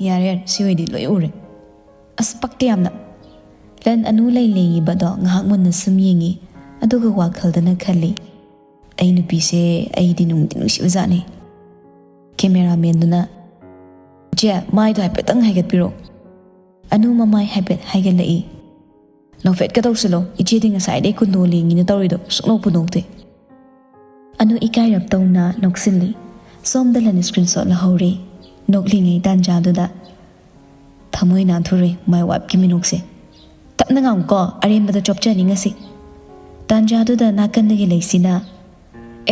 "ꯌꯥꯔꯦ ꯌꯥꯔꯦ, ꯁꯤ ꯑꯣꯏꯗꯤ ꯂꯣꯏ ꯎꯔꯦ꯫" "ꯑꯁ, ꯄꯛꯇꯦ ꯌꯥꯝꯅ꯫" ꯂꯟ ꯑꯅꯨ ꯂꯩ ꯂꯦꯡꯉꯤꯕꯗꯣ ꯉꯥꯏꯍꯥꯛ ꯃꯨꯟꯅ ꯁꯨꯝ ꯌꯦꯡꯉꯤ, ꯑꯗꯨꯒ ꯋꯥꯈꯜꯗꯅ ꯈꯜꯂꯤ, "ꯑꯩ ꯅꯨꯄꯤꯁꯦ ꯑꯩꯗꯤ ꯅꯨꯡꯗꯤ ꯅꯨꯡꯁꯤꯕꯖꯥꯠꯅꯤ꯫" ꯀꯦꯃꯦꯔꯥꯃꯦꯟꯗꯨꯅ, "ꯏꯆꯦ, ꯃꯥꯏꯗꯣ ꯍꯥꯏꯐꯦꯠꯇꯪ ꯍꯥꯏꯒꯠꯄꯤꯔꯣ꯫" ꯑꯅꯨ ꯃꯃꯥꯏ ꯍꯥꯏꯐꯦꯠ ꯍꯥꯏꯒꯠꯂꯛꯏ꯫ "ꯅꯣꯛꯐꯦꯠꯀ ꯇꯧꯁꯤꯜꯂꯣ, ꯏꯆꯦꯗꯤ ꯉꯁꯥꯏꯗꯩ ꯀꯨꯟꯗꯣ ꯂꯦꯡꯉꯤꯅ ꯇꯧꯔꯤꯗꯣ ꯁꯨꯡꯅꯣꯛꯄꯨ ꯅꯣꯛꯇꯦ꯫" ꯑꯅꯨ ꯏꯀꯥꯏꯔꯞ ꯇꯧꯅ ꯅꯣꯛꯁꯤꯜꯂꯤ꯫ ꯁꯣꯝꯗ ꯂꯟ ꯏꯁꯀ꯭ꯔꯤꯟ ꯁꯣꯠ ꯂꯧꯍꯧꯔꯤ꯫ ꯅꯣꯛꯂꯤꯉꯩ ꯇꯥꯟꯖꯥꯗꯨꯗ, "ꯊꯃꯣꯏ ꯅꯥꯟꯊꯨꯔꯦ ꯃꯥꯏ ꯋꯥꯏꯐꯀꯤ ꯃꯤꯅꯣꯛꯁꯦ꯫" "ꯇꯞꯅ ꯉꯥꯡꯉꯨꯀꯣ, ꯑꯔꯦꯝꯕꯗ ꯆꯣꯞꯆꯅꯤ ꯉꯁꯤ꯫" ꯇꯥꯟꯖꯥꯗꯨꯗ ꯅꯥꯀꯟꯗꯒꯤ ꯂꯩꯁꯤꯅ,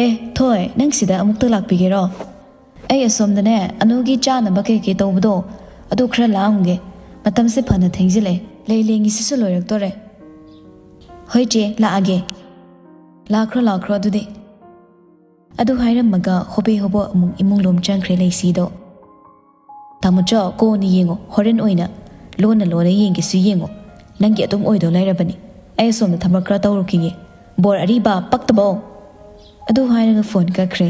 "ꯑꯦ ꯊꯣꯏ, ꯅꯪ ꯁꯤꯗ ꯑꯃꯨꯛꯇ ꯂꯥꯛꯄꯤꯒꯦꯔꯣ? ꯑꯩ ꯑꯁꯣꯝꯗꯅꯦ, ꯑꯅꯨꯒꯤ ꯆꯥꯅꯕ ꯀꯩ ꯀꯩ ꯇꯧꯕꯗꯣ, ꯑꯗꯨ ꯈꯔ ꯂꯥꯡꯉꯨꯒꯦ꯫ ꯃꯇꯝꯁꯦ ꯐꯅ ꯊꯦꯡꯖꯤꯜꯂꯛꯑꯦ꯫ ꯂꯩ ꯂꯦꯡꯉꯤꯁꯤꯁꯨ ꯂꯣꯏꯔꯛꯇꯣꯔꯦ꯫" "ꯍꯣꯏ ꯆꯦ, ꯂꯥꯛꯑꯒꯦ꯫ ꯂꯥꯛꯈ꯭ꯔꯣ, ꯂꯥꯛꯈ꯭ꯔꯣ ꯑꯗꯨꯗꯤ"꯫ ꯑꯗꯨ ꯍꯥꯏꯔꯝꯃꯒ ꯍꯣꯕꯦ ꯍꯣꯕꯣ ꯑꯃꯨꯛ ꯏꯃꯨꯡ ꯂꯣꯝ ꯆꯪꯈ꯭ꯔꯦ ꯂꯩꯁꯤꯗꯣ꯫ "ꯇꯥꯃꯣꯆꯧ, ꯀꯣꯟꯅ ꯌꯦꯡꯉꯣ, ꯍꯣꯔꯦꯟ ꯑꯣꯏꯅ ꯂꯣꯟꯅ ꯂꯣꯟꯅ ꯌꯦꯡꯒꯦꯁꯨ ꯌꯦꯡꯉꯣ꯫ ꯅꯪꯒꯤ ꯑꯗꯨꯝ ꯑꯣꯏꯗꯧ ꯂꯩꯔꯕꯅꯤ꯫ ꯑꯩ ꯑꯁꯣꯝꯗ ꯊꯕꯛ ꯈꯔ ꯇꯧꯔꯨꯈꯤꯒꯦ꯫ ꯕꯣꯔ ꯑꯔꯤꯕ ꯄꯛꯇꯕꯧ"꯫ ꯑꯗꯨ ꯍꯥꯏꯔꯒ ꯐꯣꯟ ꯀꯛꯈ꯭ꯔꯦ꯫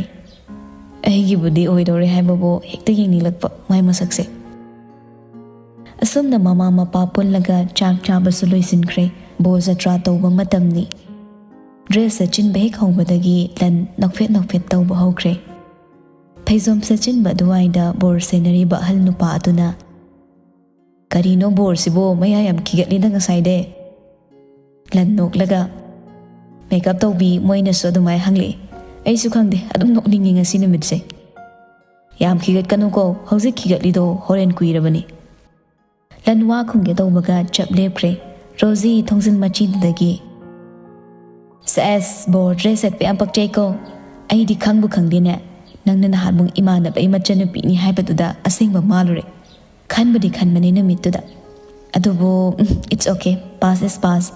ꯑꯩꯒꯤꯕꯨꯗꯤ ꯑꯣꯏꯗꯧꯔꯦ ꯍꯥꯏꯕꯕꯨ ꯍꯦꯛꯇ ꯌꯦꯡꯅꯤꯡꯂꯛꯄ ꯃꯥꯏ ꯃꯁꯛꯁꯦ꯫ ꯑꯁꯨꯝꯅ ꯃꯃꯥ ꯃꯄꯥ ꯄꯨꯜꯂꯒ ꯆꯥꯛ ꯆꯥꯕꯁꯨ ꯂꯣꯏꯁꯤꯟꯈ꯭ꯔꯦ꯫ ꯕꯣꯔ ꯖꯇ꯭ꯔꯥ ꯇꯧꯕ ꯃꯇꯝꯅꯤ꯫ ꯗ꯭ꯔꯦꯁ ꯁꯦꯠꯆꯤꯟꯕ ꯍꯦꯛ ꯍꯧꯕꯗꯒꯤ ꯂꯟ ꯅꯣꯛꯐꯦꯠ ꯅꯣꯛꯐꯦꯠ ꯇꯧꯕ ꯍꯧꯈ꯭ꯔꯦ꯫ ꯐꯩꯖꯣꯝ ꯁꯦꯠꯆꯤꯟꯕ ꯑꯗꯨꯋꯥꯏꯗ ꯕꯣꯔ ꯁꯦꯟꯅꯔꯤꯕ ꯑꯍꯜ ꯅꯨꯄꯥ ꯑꯗꯨꯅ, "ꯀꯔꯤꯅꯣ ꯕꯣꯔꯁꯤꯕꯨ ꯃꯌꯥ ꯌꯥꯝ ꯈꯤꯒꯠꯂꯤꯗ ꯉꯁꯥꯏꯗꯩ?" ꯂꯟ ꯅꯣꯛꯂꯒ, "ꯃꯦꯀꯞ ꯇꯧꯕꯤ ꯃꯣꯏꯅꯁꯨ ꯑꯗꯨꯃꯥꯏꯅ ꯍꯪꯂꯛꯏ꯫ ꯑꯩꯁꯨ ꯈꯪꯗꯦ, ꯑꯗꯨꯝ ꯅꯣꯛꯅꯤꯡꯉꯤ ꯉꯁꯤ ꯅꯨꯃꯤꯠꯁꯦ"꯫ "ꯌꯥꯝ ꯈꯤꯒꯠꯀꯅꯨꯀꯣ, ꯍꯧꯖꯤꯛ ꯈꯤꯒꯠꯂꯤꯗꯣ ꯍꯣꯔꯦꯟ ꯀꯨꯏꯔꯕꯅꯤ"꯫ ꯂꯟ ꯋꯥ ꯈꯨꯝꯒꯦ ꯇꯧꯕꯒ ꯆꯞ ꯂꯦꯞꯈ꯭ꯔꯦ꯫ ꯔꯣꯖꯤ ꯊꯣꯡꯖꯤꯟ ꯃꯆꯤꯟꯗꯒꯤ, "ꯁꯦꯁ, ꯕꯣꯔ ꯗ꯭ꯔꯦꯁ ꯁꯦꯠꯄ ꯌꯥꯝ ꯄꯛꯆꯩꯀꯣ꯫ ꯑꯩꯗꯤ ꯈꯪꯕꯨ ꯈꯪꯗꯦꯅꯦ, ꯅꯪꯅ ꯅꯍꯥꯟꯃꯨꯛ ꯏꯃꯥꯟꯅꯕ ꯑꯩ ꯃꯆꯟꯅꯨꯄꯤꯅꯤ ꯍꯥꯏꯕꯗꯨꯗ ꯑꯁꯦꯡꯕ ꯃꯥꯜꯂꯨꯔꯦ꯫ ꯈꯟꯕꯨꯗꯤ ꯈꯟꯕꯅꯤ ꯅꯨꯃꯤꯠꯇꯨꯗ꯫ ꯑꯗꯨꯕꯨ, ꯎꯝ, it's okay, past is past꯫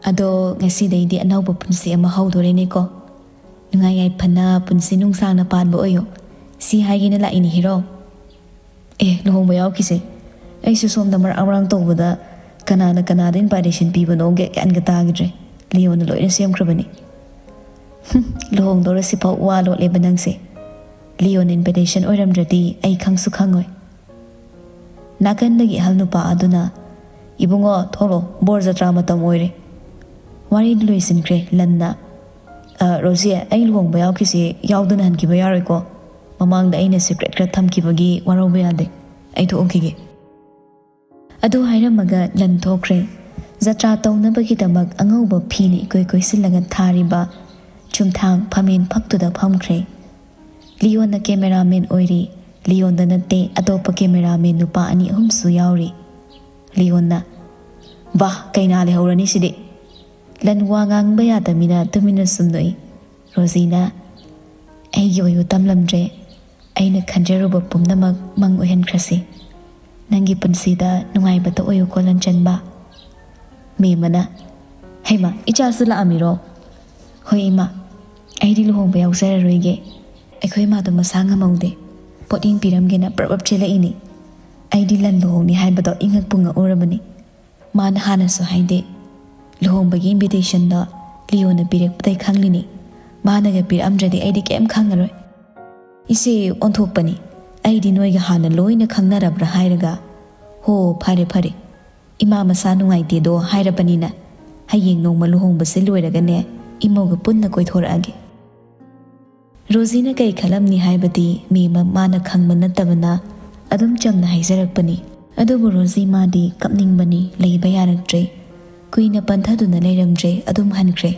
ꯑꯗꯣ ꯉꯁꯤꯗꯩꯗꯤ ꯑꯅꯧꯕ ꯄꯨꯟꯁꯤ ꯑꯃ ꯍꯧꯗꯣꯔꯦꯅꯦꯀꯣ꯫ ꯅꯨꯡꯉꯥꯏ ꯌꯥꯏꯐꯅ ꯄꯨꯟꯁꯤ ꯅꯨꯡꯁꯥꯡꯅ ꯄꯥꯟꯕ ꯑꯣꯏꯌꯣ꯫ ꯁꯤ ꯍꯥꯏꯒꯦꯅ ꯂꯥꯛꯏꯅꯦ ꯍꯤꯔꯣ꯫ ꯑꯦ, ꯂꯨꯍꯣꯡꯕ ꯌꯥꯎꯈꯤꯁꯦ꯫ ꯑꯩꯁꯨ ꯁꯣꯝꯗ ꯃꯔꯥꯡ ꯃꯔꯥꯡ ꯇꯧꯕꯗ ꯀꯅꯥꯅ ꯀꯅꯥꯗ invitation ꯄꯤꯕꯅꯣ ꯒ꯭ꯌꯥꯟꯒ ꯇꯥꯈꯤꯗ꯭ꯔꯦ꯫ ꯂꯤꯌꯣꯅ ꯂꯣꯏꯅ ꯁꯦꯝꯈ꯭ꯔꯕꯅꯤ꯫ ꯍꯨꯝ, ꯂꯨꯍꯣꯡꯗꯣꯔꯁꯤꯐꯥꯎ ꯋꯥ ꯂꯣꯠꯂꯦꯕ ꯅꯪꯁꯦ꯫ ꯂꯤꯌꯣꯅ invitation ꯑꯣꯏꯔꯝꯗ꯭ꯔꯗꯤ ꯑꯩ ꯈꯪꯁꯨ ꯈꯪꯉꯣꯏ꯫ ꯅꯥꯀꯟꯗꯒꯤ ꯑꯍꯜ ꯅꯨꯄꯥ ꯑꯗꯨꯅ, "ꯏꯕꯨꯡꯉꯣ, ꯊꯣꯛꯂꯣ, ꯕꯣꯔ ꯖꯇ꯭ꯔꯥ ꯃꯇꯝ ꯑꯣꯏꯔꯦ"꯫ ꯋꯥꯔꯤꯗꯨ ꯂꯣꯏꯁꯤꯟꯈ꯭ꯔꯦ ꯂꯟꯅ꯫ "ꯑ, ꯔꯣꯖꯤ, ꯑꯩ ꯂꯨꯍꯣꯡꯕ ꯌꯥꯎꯈꯤꯁꯦ ꯌꯥꯎꯗꯅ ꯍꯟꯈꯤꯕ ꯌꯥꯔꯣꯏꯀꯣ꯫ ꯃꯃꯥꯡꯗ ꯑꯩꯅ secret ꯈꯔ ꯊꯝꯈꯤꯕꯒꯤ ꯋꯥꯔꯧꯕ ꯌꯥꯗꯦ꯫ ꯑꯩ ꯊꯣꯛꯎꯈꯤꯒꯦ"꯫ ꯑꯗꯨ ꯍꯥꯏꯔꯝꯃꯒ ꯂꯟ ꯊꯣꯛꯈ꯭ꯔꯦ꯫ ꯖꯇ꯭ꯔꯥ ꯇꯧꯅꯕꯒꯤꯗꯃꯛ ꯑꯉꯧꯕ ꯐꯤꯅ ꯏꯀꯣꯏ ꯀꯣꯏꯁꯤꯜꯂꯒ ꯊꯥꯔꯤꯕ ꯆꯨꯝꯊꯥꯡ ꯐꯝꯃꯦꯟ ꯐꯛꯇꯨꯗ ꯐꯝꯈ꯭ꯔꯦ꯫ ꯂꯤꯌꯣꯟꯅ cameraman ꯑꯣꯏꯔꯤ꯫ ꯂꯤꯌꯣꯟꯗ ꯅꯠꯇꯦ, ꯑꯇꯣꯞꯄ cameraman ꯅꯨꯄꯥ ꯑꯅꯤ ꯑꯍꯨꯝꯁꯨ ꯌꯥꯎꯔꯤ꯫ ꯂꯤꯌꯣꯟꯅ, "ꯋꯥ, ꯀꯩꯅꯥ ꯂꯩꯍꯧꯔꯅꯤ ꯁꯤꯗꯤ"꯫ ꯂꯟ ꯋꯥ ꯉꯥꯡꯕ ꯌꯥꯗꯃꯤꯅ ꯇꯨꯃꯤꯟꯅ ꯁꯨꯝ ꯅꯣꯛꯏ꯫ ꯔꯣꯖꯤꯅ, "ꯑꯩꯒꯤ ꯑꯣꯏꯌꯨ ꯇꯝꯂꯝꯗ꯭ꯔꯦ꯫ ꯑꯩꯅ ꯈꯟꯖꯔꯨꯕ ꯄꯨꯝꯅꯃꯛ ꯃꯪ ꯑꯣꯏꯍꯟꯈ꯭ꯔꯁꯤ꯫ ꯅꯪꯒꯤ ꯄꯨꯟꯁꯤꯗ ꯅꯨꯡꯉꯥꯏꯕꯇ ꯑꯣꯏꯌꯨꯀꯣ, ꯂꯟꯆꯟꯕ"꯫ ꯃꯦꯝꯃꯅ, ꯍꯩꯃꯥ, ꯏꯆꯥꯁꯨ ꯂꯥꯛꯑꯝꯃꯤꯔꯣ? ꯍꯣꯏ ꯏꯃꯥ, ꯑꯩꯗꯤ ꯂꯨꯍꯣꯡꯕ ꯌꯥꯎꯖꯔꯔꯣꯏꯒꯦ꯫ ꯑꯩꯈꯣꯏ ꯏꯃꯥꯗꯣ ꯃꯁꯥ ꯉꯝꯍꯧꯗꯦ, ꯄꯣꯠꯌꯦꯡ ꯄꯤꯔꯝꯒꯦꯅ ꯄ꯭ꯔꯞ ꯄ꯭ꯔꯞ ꯆꯦꯜꯂꯛꯏꯅꯦ꯫ ꯑꯩꯗꯤ ꯂꯟ ꯂꯨꯍꯣꯡꯅꯤ ꯍꯥꯏꯕꯗꯣ ꯏꯉꯛꯄꯨ ꯉꯛꯎꯔꯕꯅꯤ꯫ ꯃꯥꯅ ꯍꯥꯟꯅꯁꯨ ꯍꯥꯏꯗꯦ꯫ ꯂꯨꯍꯣꯡꯕꯒꯤ ꯏꯟꯚꯤꯇꯦꯁꯟꯗꯣ ꯂꯤꯌꯣꯅ ꯄꯤꯔꯛꯄꯗꯩ ꯈꯪꯂꯤꯅꯤ꯫ ꯃꯥꯅꯒ ꯄꯤꯔꯛꯑꯝꯗ꯭ꯔꯗꯤ ꯑꯩꯗꯤ ꯀꯩꯝ ꯈꯪꯉꯔꯣꯏ꯫ ꯏꯆꯦ ꯑꯣꯟꯊꯣꯛꯄꯅꯤ, ꯑꯩꯗꯤ ꯅꯣꯏꯒ ꯍꯥꯟꯅ ꯂꯣꯏꯅ ꯈꯪꯅꯔꯕ꯭ꯔꯥ ꯍꯥꯏꯔꯒ꯫ ꯍꯣ, ꯐꯔꯦ ꯐꯔꯦ, ꯏꯃꯥ ꯃꯁꯥ ꯅꯨꯡꯉꯥꯏꯇꯦꯗꯣ ꯍꯥꯏꯔꯕꯅꯤꯅ ꯍꯌꯦꯡ ꯅꯣꯡꯃ ꯂꯨꯍꯣꯡꯕꯁꯦ ꯂꯣꯏꯔꯒꯅꯦ ꯏꯃꯧꯒ ꯄꯨꯟꯅ ꯀꯣꯏꯊꯣꯔꯛꯑꯒꯦ꯫ ꯔꯣꯖꯤꯅ ꯀꯩ ꯈꯜꯂꯝꯅꯤ ꯍꯥꯏꯕꯗꯤ ꯃꯦꯝ ꯃꯥꯅ ꯈꯪꯕ ꯅꯠꯇꯕꯅ ꯑꯗꯨꯝ ꯆꯝꯅ ꯍꯥꯏꯖꯔꯛꯄꯅꯤ꯫ ꯑꯗꯨꯕꯨ ꯔꯣꯖꯤ ꯃꯥꯗꯤ ꯀꯞꯅꯤꯡꯕꯅꯤ, ꯂꯩꯕ ꯌꯥꯔꯛꯇ꯭ꯔꯦ꯫ ꯀꯨꯏꯅ ꯄꯟꯊꯗꯨꯅ ꯂꯩꯔꯝꯗ꯭ꯔꯦ, ꯑꯗꯨꯝ ꯍꯟꯈ꯭ꯔꯦ꯫